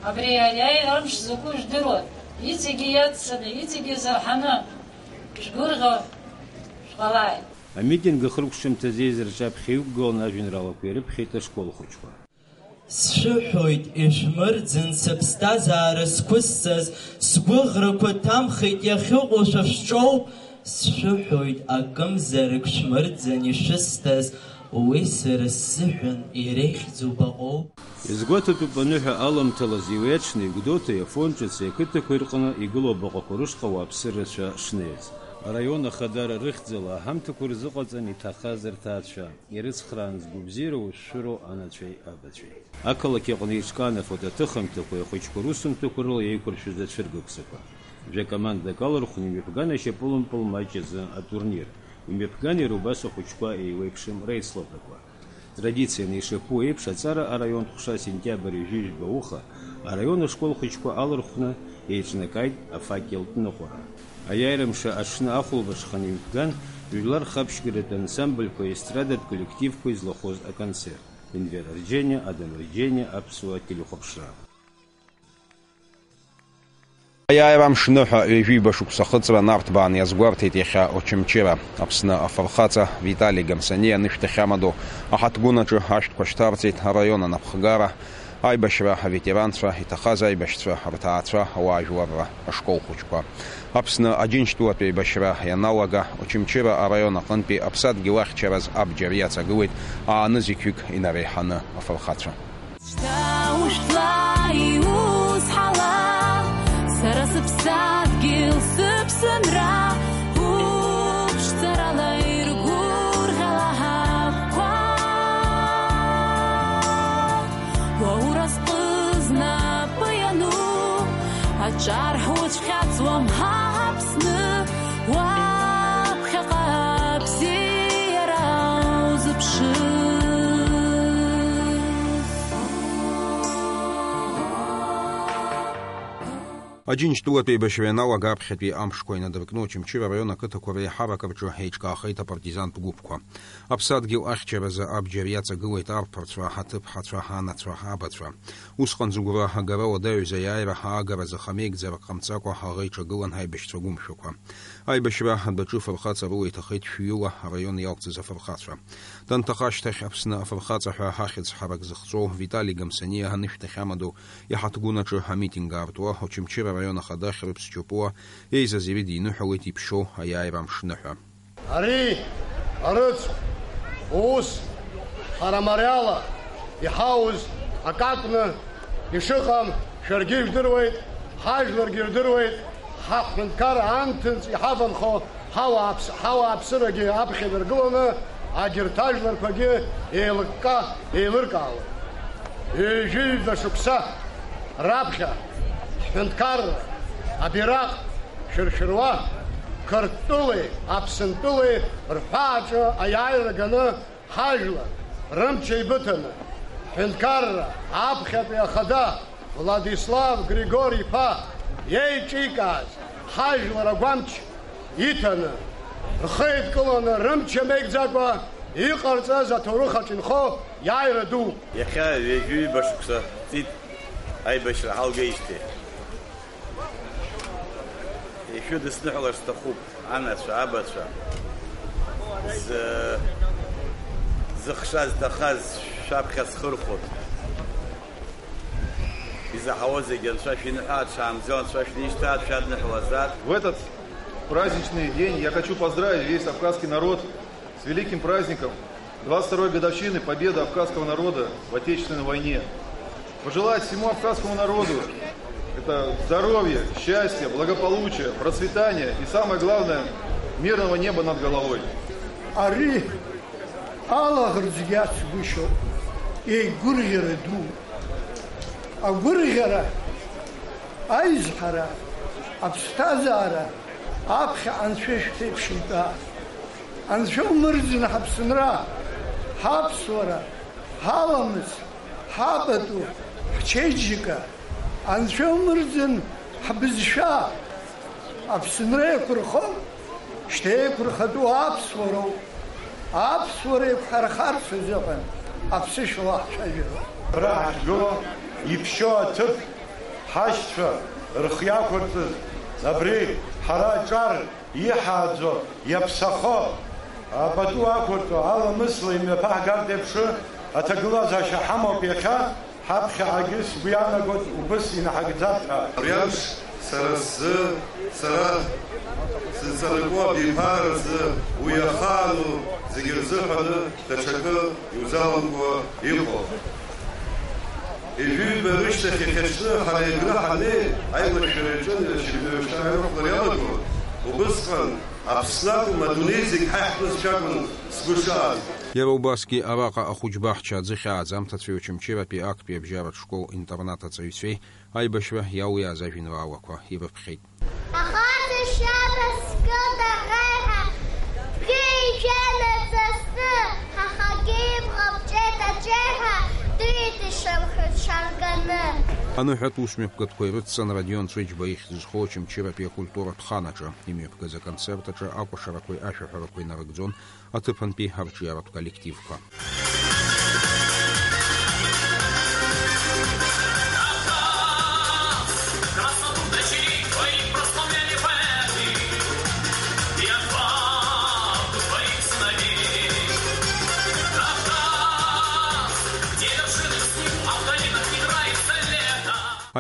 Абри аиааира амш закәу жәдыруан. Иҵегьы иаццаны, иҵегьы зырҳаны шәгәырӷьо шәҟалааит. Амитинг ахыркәшамҭазы еизара рҿаԥхьа иқәгыланы ажәеинраалақәа ирыԥхьеит ашкол хәыҷқәа. Сшәыҳәоит, ишәмырӡын сыԥсҭазаара зқәысҵаз, сгәыӷрақәа ҭамхеит иахьыҟоу шәа шәҿоуп, сшәыҳәоит, акымзарак шәмырӡын ишәысҭаз, уи сара сзыҳәан иреиӷьӡоу баҟоуп. Иазгәаҭатәуп аныҳәа аламҭалаз Иуеҽни, Гәдоуҭеи, Афон ҿыци ақыҭақәеи рҟны игылоу абаҟақәа рышҟа ауааԥсыра рацәа шнеиз. Араион ахадара рыхьӡала аҳамҭақәа рзыҟаҵан иҭахаз рҭаацәа. Ирыцхраан згәабзиара ушәшәыроу анацәеи абацәеи. Ақалақь аҟны еиҿкаан афотоаҭыхымҭақәеи ахәыҷқәа русумҭақәа рыла еиқәыршәыз ацәыргақәҵақәа. Жәа-командак алархәны имҩаԥган ашьапылампыл маҷ азы атурнир. Имҩаԥган иара убас ахәыҷқәа еиуеиԥшым реицлабрақәа. Традицианы ишаԥу еиԥш, аҵара араионтә ҟәша сентиабр ҩажәи жәба уха араион ашкол хәыҷқәа алархәны еиҿнакааит афакелтә ныҟәара. Аиааира мшы аҽны ахәылбыҽха имҩаԥган жәлар рхаԥшьгаратә ансамбльқәеи естрадатә коллективқәеи злахәыз аконцерт. Енвер Арџьениа, Адам Арџьениа, Аԥсуа телехәаԥшра. Аиааира амш ныҳәа ҩажәи ҩба шықәса ахыҵра нарҭбаан иазгәарҭеит иахьа Очамчыра. Аԥсны афырхаҵа Витали Гамсаниа анышә дахьамадоу аҳаҭгәын аҿы ашәҭқәа шьҭарҵеит араион анапхгара, аибашьра аветеранцәа, иҭахаз аибашьцәа, рҭаацәа, ауаажәларра, ашкол хәыҷқәа. Аԥсны Аџьынџьтәылатәи еибашьра ианалага, Очамчыра араион аҟынтәи аԥсадгьыл ахьчараз абџьар иаҵагылеит ааны зықьҩык инареиҳаны афырхацәа. Шьҭа ушәҭла иузҳала, сара сыԥсадгьыл, сыԥсынра, уԥшӡарала иргәырӷьала ҳагәқәа. Уа уразҟы знапы иану, аҿар ҳуцәхьаҵуам ҳа Аԥсны, уаԥхьаҟа абзиара узыԥшыз. Аџьынџьтәылатәи еибашьра ианалага аԥхьатәи амшқәа инадыркны Очамчыра араион ақыҭақәа реиҳарак рҿы еиҿкаахеит апартизантә гәыԥқәа. Аԥсадгьыл ахьчаразы абџьар иаҵагылеит арԥарцәа, аҭыԥҳацәа, анацәа, абацәа. Усҟан зыгәра агара уадаҩыз аиааира аагаразы хамеигӡарак ҟамҵакәа аӷа иҿагылан аибашьцәа гәымшәақәа. Аибашьра адәаҿы фырхаҵа рыла иҭахеит шәҩыла араион иалҵыз афырхацәа. Данҭаха ашьҭахь Аԥсны афырхаҵа ҳәа ахьӡ ҳарак зыхҵоу Витали Гамсаниа анышә дахьамадоу иҳаҭгәын аҿы амитинг аартуа Очамчыра араион ахада Хьрыԥс Ҷапуа еизаз ирыдиныҳәалеит иԥшьоу аиааира амш ныҳәа. Ари арыцхә ус ҳара мариала иҳауз акакәны ишыҟам шәаргьы ижәдыруеит, ҳажәларгьы ирдыруеит, ҳаҳәынҭқарра анҭынҵә иҳаванхо ҳауааԥс-, ҳауааԥсырагьы аԥхьа инаргыланы, агьырҭ ажәларқәагьы еилыкка еилыркаауеит. Ҩажәи жәба шықәса раԥхьа ҳҳәынҭқарра абираҟ шәыршәыруа, Қырҭтәылеи Аԥсынтәылеи рҳәааҿы аиааира ганы, ҳажәлар, Рымч еибыҭаны, ҳҳәынҭқарра аԥхьатәи ахада Владислав Григори-иԥа иеиҿикааз ҳажәлар агәамч иҭаны, рхы еидкыланы, рымч иамеигӡакәа иҟарҵаз аҭоурых аҿы инхо иааира ду. Иахьа ҩажәи ҩба шықәса ҵит аибашьра ҳалгеижьҭеи. Ишәыдысныҳәалар сҭахуп, анацәа, абацәа, зы-, зыхша зҭахаз шәаԥхьа схырхәоит. Изаҳауа зегьы Анцәа шәиныҳәааит, шәаамӡо, Анцәа шәнишьҭааит, шәадныҳәалазааит. В этот праздничный день я хочу поздравить весь абхазский народ с великим праздником двадцать второй годовщины победы абхазского народа в Отечественной войне. Пожелать всему абхазскому народу это здоровья, счастья, благополучия, процветания и, самое главное, мирного неба над головой. Ари алаӷырӡгьы ацгәышьоуп, еигәырӷьара ду. Агәырӷьара, аизҳара, аԥсҭазаара аԥхьа Анцәа шәҭеиԥш итәа. Анцәа умырӡын ҳаԥсынра, ҳаԥсуара, ҳаламыс, ҳабатәу, ҳчеиџьыка. Анцәа умырӡын ҳбызшәа. Аԥсынра еиқәырхо, шьҭа еиқәырхатәу аԥсуароуп. Аԥсуара еиқәҳархарц азыҳәан аԥсышәала ҳцәажәароуп. Абра ҳахьгылоу иԥшьоу аҭыԥ ҳашьцәа рхы иақәырҵаз, абри ҳара аҿар иҳааӡо, иаԥсахо, апату ақәырҵо, аламысла имҩаԥаҳгартә еиԥш, аҭагылазаашьа ҳамоуп иахьа, ҳаԥхьаҟагьы сгәы иаанагоит убыс инаҳагӡап ҳәа. Абри амш сара сзы, сара сынҵанакуа абиԥара рзы уи ахаану зегьы рзыҳәаны даҽакы иузаламкәа иҟоуп. Ижәыҩба рышьҭахь иахьаҽны ҳара Егры ҳаннеи, аилашәара иаҿын иара шьыбжьаҩ шьҭа аирхәлара иалагон, убысҟан Аԥсны акәым, адунеи зегь ҳаиҳабызшәа акәын сгәы шааз. Иара убасгьы араҟа ахәыҷбаҳча аӡы хьааӡа амҭацәеи Очамчыратәи актәи абжьаратә школ-интернат аҵаҩцәеи аибашьра иалиааз ажәеинраалақәа ирыԥхьеит. Ахаҵа шьара скылда реиҳа, бгәы иҩеины сасны, ҳахагьы ибӷа ԥҵәеит аҿеҩҳәа, дыҩит ишанхаз шарганы. Аныҳәатә усмҩаԥгатәқәа ирыцҵан Родион Ҵәыџьба ихьӡ зхоу Очамчыратәи акультуратә хан аҿы имҩаԥгаз аконцерт аҿы акәашарақәеи ашәаҳәарақәеи нарыгӡон аҭыԥантәи арҿиаратә коллективқәа.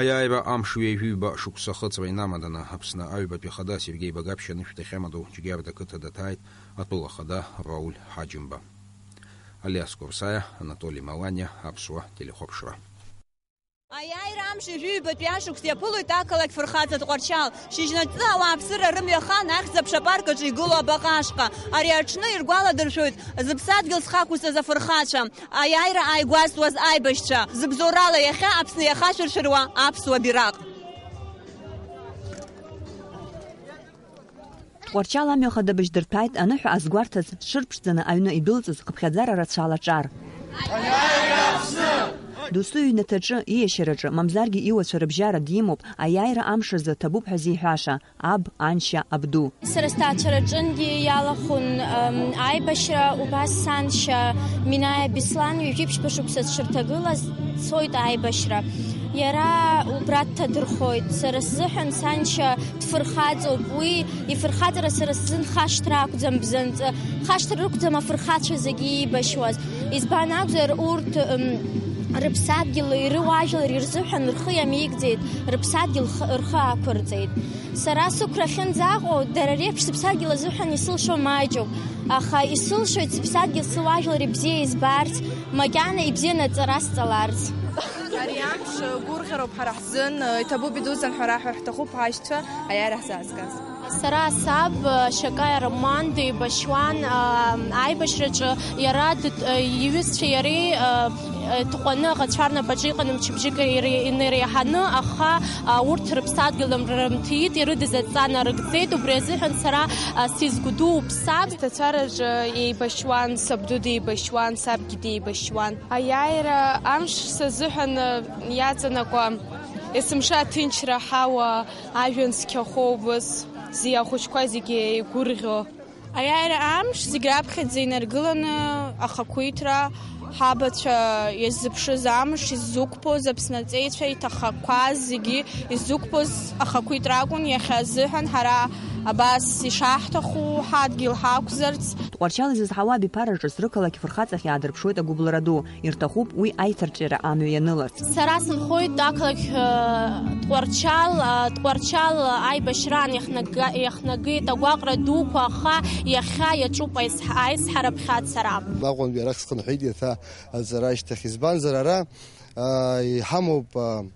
Аиааира амш ҩажәи ҩба шықәса ахыҵра инамаданы, Аԥсны аҩбатәи ахада Сергеи Багаԥшь анышә дахьамадоу Џьгьарда қыҭа даҭааит атәыла ахада Рауль Ҳаџьымба. Алиас Курсаиа, Анатоли Маланиа, Аԥсуа телехәаԥшра. Аиааира амш ҩажәи ҩбатәи ашықәс иаԥылоит ақалақь фырхаҵа Тҟәарчал. Шьыжьнаҵы ауааԥсыра рымҩа хан ахьӡ-аԥша апарк аҿы игылоу абаҟа ашҟа. Ари аҽны иргәаладыршәоит зыԥсадгьыл зхақәызҵаз афырхацәа, аиааира ааигәазтәуаз аибашьцәа, зыбзоурала иахьа Аԥсны иахашәыршәыруа аԥсуа бираҟ. Тҟәарчал амҩа хадабыжь дырҭәааит аныҳәа азгәарҭаз, дшырԥшӡаны аҩны идәылҵыз хыԥхьаӡара рацәала аҿар. Досу иҩнаҭаҿы, ииашьараҿы, мамзаргьы иуацәа рыбжьара димоуп, аиааира амш азы ҭабуп ҳәа зиҳәаша, аб, аншьа, абду. Сара сҭаацәараҿынгьы иалахәын, ам, аибашьра, убас саншьа Минаиа Беслан ҩажәи ԥшьба шықәса дшырҭагылаз дцоит аибашьра. Иара убра дҭадырхоит. Сара сзыҳәан саншьа дфырхаҵоуп. Уи ифырхаҵара сара сзын хашҭра акәӡам бзанҵы. Хашҭра рықәӡам афырхацәа зегьы иибашьуаз. Избан акәзар, урҭ, м, рыԥсадгьыли рыуаажәлари рзыҳәан рхы иамеигӡеит, рыԥсадгьыл х-, рхы ақәырҵеит. Сара сықәра ахьынӡаҟоу, дара реиԥш сыԥсадгьыл азыҳәан исылшо маҷуп, аха исылшоит сыԥсадгьыл сыуаажәлар ибзиа избарц, макьана ибзианы аҵара сҵаларц. Ари амш гәырӷьароуп ҳара ҳзын, иҭабуп идуӡӡан ҳәа раҳәар ҳҭахуп ҳашьцәа аиааира ҳзаазгаз. Сара саб, Шьакаиа Роман деибашьуан, а, аибашьраҿы иара дыт-, иҩызцәеи иареи, а, Ҭҟәаны аӷацәа рнапаҿы иҟан мчыбжьык иреиҳаны, аха урҭ рыԥсадгьыл рымҭиит, ирыдыз адҵа нарыгӡеит, убри азыҳәан сара сизгәдуу ԥсаӡ. Сҭацәараҿы еибашьуан, сабду деибашьуан, сабгьы деибашьуан. Аиааира амш сазыҳәан иаҵанакуа, есымша аҭынчра ҳауа, ажәҩан цқьахәы убыс, зи ахәыҷқәа зегьы еигәырӷьо. Аиааира амш зегь раԥхьаӡа инаргыланы ахақәиҭра, ҳабацәа иаззыԥшыз амш, иззықәԥоз Аԥсны аҵеицәа иҭахақәаз зегьы иззықәԥоз ахақәиҭра акәын иахьа азыҳәан ҳара абас ишаҳҭаху ҳадгьыл ҳақәзарц. Тҟәарчал изызҳауа абиԥараҿы зрықалақь фырхаҵахь иаадырԥшуеит агәыбылра ду. Ирҭахуп уи аиҭарҿиара амҩа ианыларц. Сара сынхоит ақалақь, э, Тҟәарчал, э, Тҟәарчал аибашьраан иахнага-, иахнагеит агәаҟра дуқәа, аха иахьа иаҿуп аизҳ-, аизҳара ԥхьа ацара. Аҟәантәи арахь схынҳәит иахьа аҵара ашьҭахь, избанзар ара, э, иҳамоуп, э,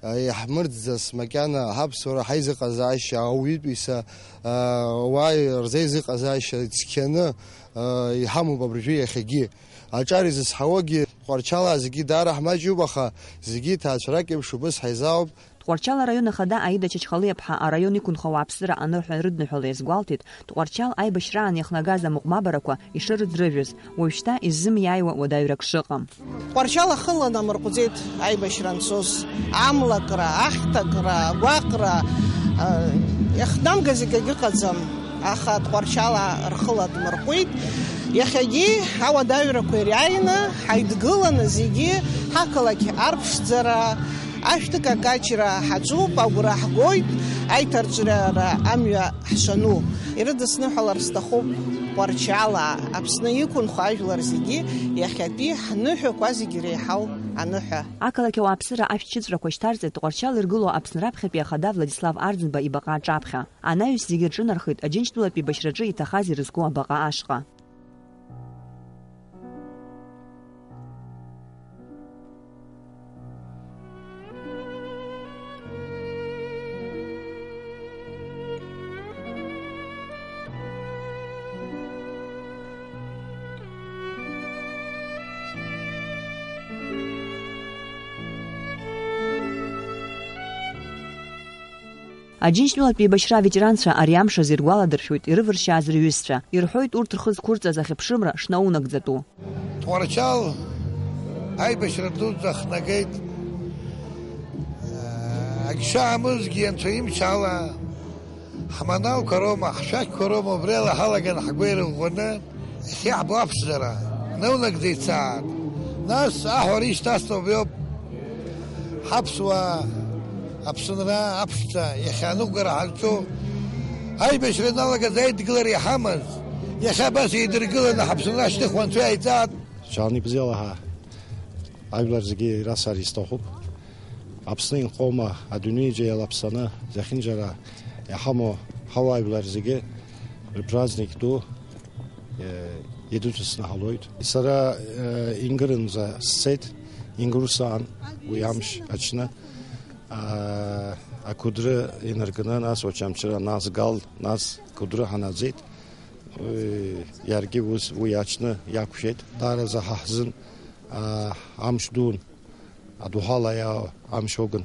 э, иаҳмырӡӡац макьана ҳаԥсуара, ҳаизыҟазаашьа, ауаҩытәыҩса, э, ауаа рзеизыҟазаашьа цқьаны, э, иҳамоуп абыржәы иахьагьы. Аҿар изызҳауагьы Тҟәарчалаа зегьы даара ҳмаҷҩуп, аха зегьы иҭаацәарак еиԥш убыс ҳаизаауп. Тҟәарчал араион ахада Аида Чачхалиаԥҳа араион иқәынхо ауааԥсыра аныҳәа рыдныҳәала иазгәалҭеит, Тҟәарчал аибашьраан иахнагаз амыҟәмабарақәа ишырыӡрыжәыз, уажәшьҭа изымиааиуа уадаҩрак шыҟам. Тҟәарчал ахы ланамырҟәӡеит аибашьра анцоз, амлакра, ахьҭакра, агәаҟра, а, иахнамгаз егьагьы ыҟаӡам. Аха Тҟәарчалаа рхы ладмырҟәит. Иахьагьы ауадаҩрақәа ириааины, ҳаидгыланы зегьы ҳақалақь арԥшӡара, ашәҭык акаҷра ҳаҿуп, агәра ҳгоит, аиҭарҿиара амҩа ҳшану. Ирыдысныҳәалар сҭахуп Тҟәарчалаа, Аԥсны иқәынхо ажәлар зегьы иахьатәи ҳныҳәақәа зегьы реиҳау аныҳәа. Ақалақь ауааԥсыра ашәҭшьыҵәрақәа шьҭарҵеит Тҟәарчал иргыло Аԥсны раԥхьатәи ахада Владислав Арӡынба ибаҟа аҿаԥхьа. Анаҩс зегьы рҿынархеит Аџьынџьтәылатә еибашьраҿы иҭахаз ирызку абаҟа ашҟа. Аџьынџьтәылатә еибашьра аветеранцәа ари амш азы иргәаладыршәоит ирывыршьааз рҩызцәа. Ирҳәоит урҭ рхы зқәырҵаз ахьыԥшымра шнаунагӡатәу. Тҟәарчал аибашьра дуӡӡа ҳнагеит. Агьшаамызгьы Анцәа имч ала, ҳманалқәа роума, ҳшәақьқәа роума, убриала ҳалаган ҳгәы ирыӷәӷәаны, иахьа иаҳбо аԥшӡара наунагӡа ицаат. Нас аҳәара ишьҭасҵо убриоуп. Ҳаԥсуаа, Аԥсынра, аԥшӡа иахьа аныҟәгара ҳазҿу, аибашьра ианалагаз аидгылара иҳамаз, иахьа абас еидыргыланы ҳаԥсынра шьҭыхуа Анцәа иааиҵаат. Џьаҳан ибзиала ҳа ажәлар зегьы расар исҭахуп. Аԥсны инхома, адунеиаҿы иалаԥсаны зехьынџьара иҳамоу ҳауаажәлар зегьы рпраздник ду, э, идуцәыцны ҳалоит. Сара, э, Ингырынӡа сцеит, Ингыр усаан уи амш аҽны, а, ақәыдры инаркны, нас Очамчыра, нас Гал, нас Кәыдры ҳанаӡеит. Уи, иаргьы ус уи аҽны иақәшәеит. Даараӡа ҳа ҳзын, аа, амш дуун, адоуҳала иаау амш огын.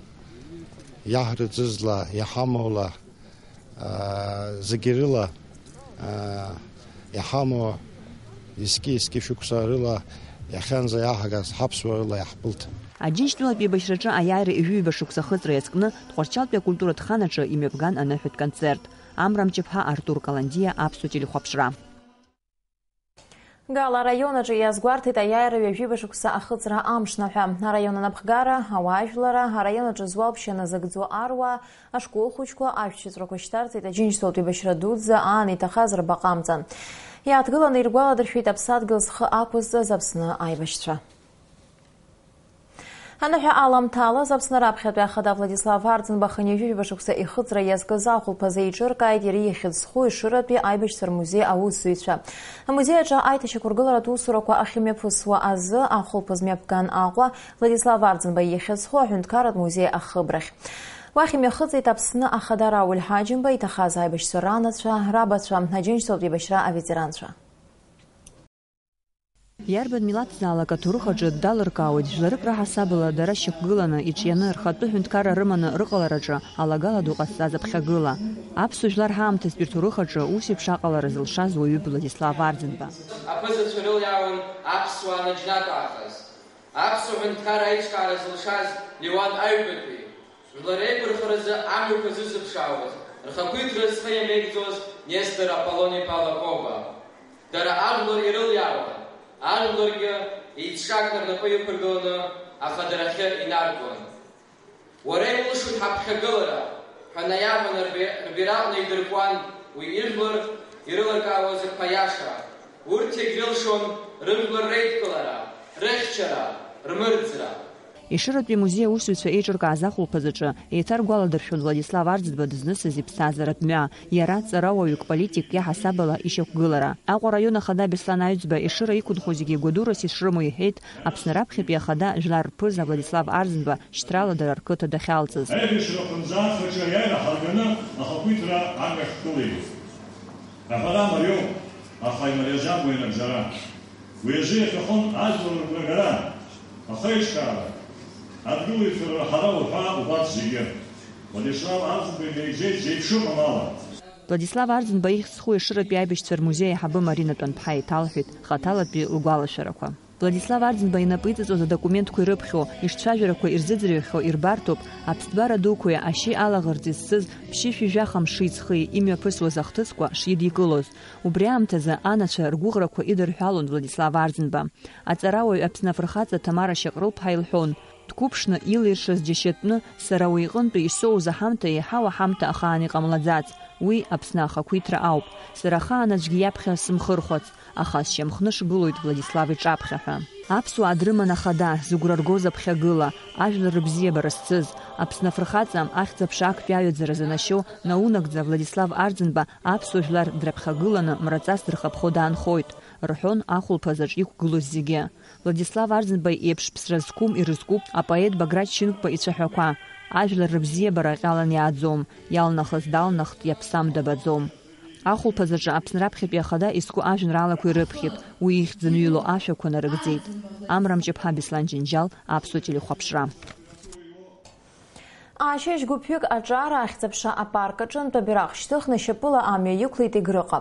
Иаҳрыӡызла, иҳамоула, аа, зегьы рыла, аа, иҳамоу иски-иски шықәса рыла иахьанӡа иаҳагаз ҳаԥсуа рыла иаҳбылт. Аџьынџьтәылатә еибашьраҿы аиааира ҩажәи ҩба шықәса ахыҵра иазкны Тҟәарчалтәи акультуратә ханаҿы имҩаԥган аныҳәатә концерт. Амра Мҷыԥҳа, Артур Каландиа, Аԥсуа телехәаԥшра. Гала араион аҿы иазгәарҭеит аиааира ҩажәиба шықәса ахыҵра амшнаҳәа. Араион анапхгара, ауаажәлара, араион аҿы зуалԥшьа назыгӡо аруаа, ашкол хәыҷқәа ашәҭшьыҵәрақәа шьҭарҵеит Аџьынџьтәылатә еибашьра дуӡӡа аан иҭахаз рбаҟа амҵан. Иааҭгыланы иргәаладыршәеит аԥсадгьыл зхы ақәызҵаз Аԥсны аибашьцәа. Аныҳәа аламҭалаз Аԥсны раԥхьатәи ахада Владислав Арӡынба хынҩажәижәаба шықәса ихыҵра иазкыз ахәылԥазы еиҿыркааит иара ихьыӡ зху Ешыратәи аибашьцәа рмузеи аусзуҩцәа. Амузеи аҿы аиҭашьақәыргыларатә усурақәа ахьымҩаԥысуа азы ахәылԥаз мҩаԥган Аҟәа Владислав Арӡынба ихьыӡ зху аҳәынҭқарратә музеи ахыбрахь. Уахь имҩахыҵит Аԥсны Ахада Рауль Ҳаџьымба иҭахаз аибашьцәа ранацәа, рабацәа, Аџьынџьтәылатә еибашьра аветеранцәа. Иарбан милаҭзаалак аҭоурых аҿы далыркаауеит, жәларык раҳасабала дара шьақәгыланы, иҿианы, рхатәы ҳәынҭқарра рыманы рыҟалараҿы алагала ду ҟазҵаз аԥхьагыла. Аԥсуа жәлар ҳаамҭазтәи рҭоурых аҿы ус еиԥш аҟалара зылшаз уаҩуп Владислав Арӡынба. Аԥызацәа рылиаауан аԥсуаа наџьнатә аахыс. Аԥсуа ҳәынҭқарра аиҿкаара зылшаз Леуан Аҩбатәи, жәлар реиқәырхаразы амҩақәа зызыԥшаауаз, рхақәиҭра зхы иамеигӡоз Нестор Аполлон-иԥа Лакоба. Дара ажәлар ирылиаауан, ажәларгьы еицҿакны рнапы иқәыргыланы ахадарахьы инаргон. Уара иулшоит ҳаԥхьагылара ҳәа наиаҳәаны рби-, рбираҟны идыркуан уи ижәлар ирылыркаауаз рԥа иаша. Урҭ иагьрылшон рыжәлар реидкылара, рыхьчара, рмырӡра. Ешыратәи амузеи аусзуҩцәа еиҿыркааз ахәылԥазаҿы еиҭаргәаладыршәон Владислав Арӡынба дызнысыз иԥсҭазааратә мҩа, иара ҵарауаҩык, политикк иаҳасабала ишьақәгылара. Аҟәа араион ахада Беслан Аҩӡба Ешыра иқәынхо зегьы гәадурас ишрымоу иҳәеит Аԥсны раԥхьатәи ахада жәлар рԥыза Владислав Арӡынба шьҭрала дара рқыҭа дахьалҵыз. Аибашьра аҟынӡа ахаҿы аиааира ҳарганы ахақәиҭра амҩа ҳкылеит. Аҳәара мариоуп, аха имариаӡам уи анагӡара. Уи азы иаҭахын ажәлар рыгәрагара, ахеиҿкаара, адгылаҩцәа рырҳара уҳәа убарҭ зегьы. Владислав Арӡынба инаигӡеит зеиԥшыҟам ала. Владислав Арӡынба ихьӡ зху Ешыратәи аибашьцәа рмузеи аиҳабы Марина Тәанԥҳа еиҭалҳәеит хаҭалатәи лгәалашәарақәа. Владислав Арӡынба инапы иҵыҵуаз адокументқәа ирыԥхьо, ишцәажәарақәа ирзыӡырҩхьоу ирбарҭоуп, аԥсҭбара дуқәеи ашьи алаӷырӡи зцыз ԥшьышәи жәаха мши ҵхи имҩаԥысуаз ахҭысқәа шидикылоз. Убри аамҭазы анацәа ргәыӷрақәа идырҳәалон Владислав Арӡынба. Аҵарауаҩ Аԥсны афырхаҵа Ҭамара Шьаҟрылԥҳа илҳәон, дқәыԥшны илиршаз џьашьатәны, сара уи иҟынтәи исоуз аҳамҭа еиҳау аҳамҭа ахаан иҟамлаӡац, уи Аԥсны ахақәиҭра ауп. Сара ахаан аӡәгьы иаԥхьа сымхырхәац, аха сшьамхнышгылоит Владислав иҿаԥхьа ҳәа. Аԥсуаа дрыман ахада, зыгәра ргоз аԥхьагыла, ажәлар рыбзиабара зцыз, Аԥсны афырхаҵа, ахьӡ-аԥша актәи аҩаӡара занашьоу, наунагӡа Владислав Арӡынба аԥсуа жәлар драԥхьагыланы мраҵас дырхаԥхо даанхоит, рҳәон ахәылԥазаҿ иқәгылоз зегьы. Владислав Арӡынба иеиԥш ԥсра зқәым ирызкуп апоет Баграт Шьынқәба ицәаҳәақәа, ажәлар рыбзиабара ҟьалан иааӡом, иалнахыз далнахт, иаԥсам дабаӡом. Ахәылԥазаҿы Аԥсны раԥхьатәи ахада изку ажәеинраалақәа ирыԥхьеит, уи ихьӡ зынҩыло ашәақәа нарыгӡеит. Амра Мҷыԥҳа, Беслан Џьынџьал, Аԥсуа телехәаԥшра. Ашьыжь гәыԥҩык аҿар ахьӡ-аԥша апарк аҿынтә абираҟ шьҭыхны шьапыла амҩа иқәлеит Егрыҟа.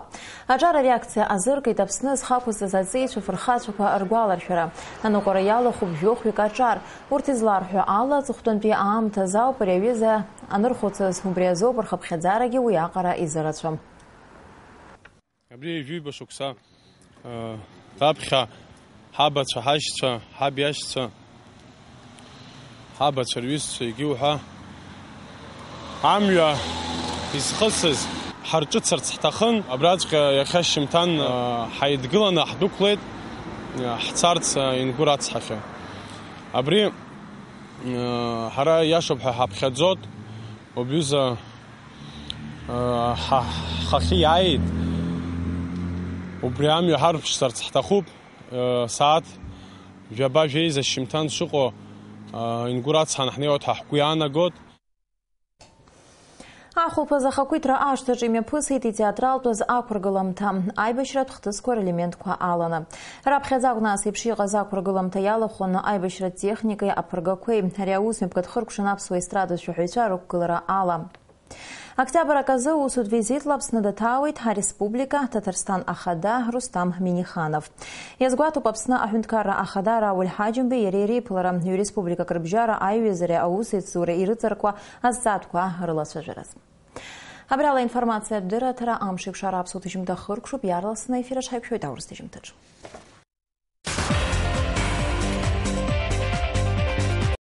Аҿар ареакциа азыркит Аԥсны зхы ақәызҵаз аҵеицәа фырхацәақәа ргәаларшәара. Аныҟәара иалахәуп жәохәҩык аҿар. Урҭ изларҳәо ала, аҵыхәтәантәи аамҭазы ауп ари аҩыза анырхәыцыз, убри азоуп рхыԥхьаӡарагьы уи аҟара изырацәам. Абри ҩажәиба шықәса, э, раԥхьа ҳабацәа, ҳашьцәа, ҳаб иашьцәа, ҳабацәа рҩызцәа, егьи уҳәа амҩа изхысыз ҳарҿыцарц ҳҭахын. Абраҵәҟьа иахьа шьымҭан, э, ҳаидгыланы ҳдәықәлеит, э, ҳцарц, э, Ингәыр ацҳахьы. Абри, э, ҳара иашоуп ҳәа ҳаԥхьаӡот, убҩыза ҳа-, ҳхахьы иааит. Убри амҩа ҳарԥшӡарц ҳҭахуп. Сааҭ жәаба жәеиза шьымҭан шыҟоу, Ингәыр ацҳан ҳнеиуеит ҳәа ҳгәы иаанагот. Ахәылԥаз ахақәиҭра ашҭаҿы имҩаԥысит итеатралтә азы ақәыргыламҭа, аибашьратә хҭысқәа релементқәа аланы. Раԥхьаӡа акәны ас еиԥш иҟаз ақәыргыламҭа иалахәын аибашьратә техникеи аԥыргақәеи. Ари аус мҩаԥгатә хыркәшан аԥсуа естрадатә шәаҳәаҩцәа рықәгылара ала. Октиабр аказы усутә визитла Аԥсны даҭаауеит ҳареспублика Ҭаҭарсҭан ахада Рустам Миниханов. Иазгәаҭоуп Аԥсны аҳәынҭқарра ахада Рауль Ҳаџьымбеи иареи реиԥылара, ҩ-республикак рыбжьара аиҩызареи аусеицуреи ирыҵаркуа азҵаатәқәа рылацәажәараз. Абрала аинформациатә дырраҭара амш еиқәшара аԥсуа ҭыжьымҭа хыркәшоуп, иаарласны аефир аҿ ҳаиқәшәоит аурыс ҭыжьымҭаҿы.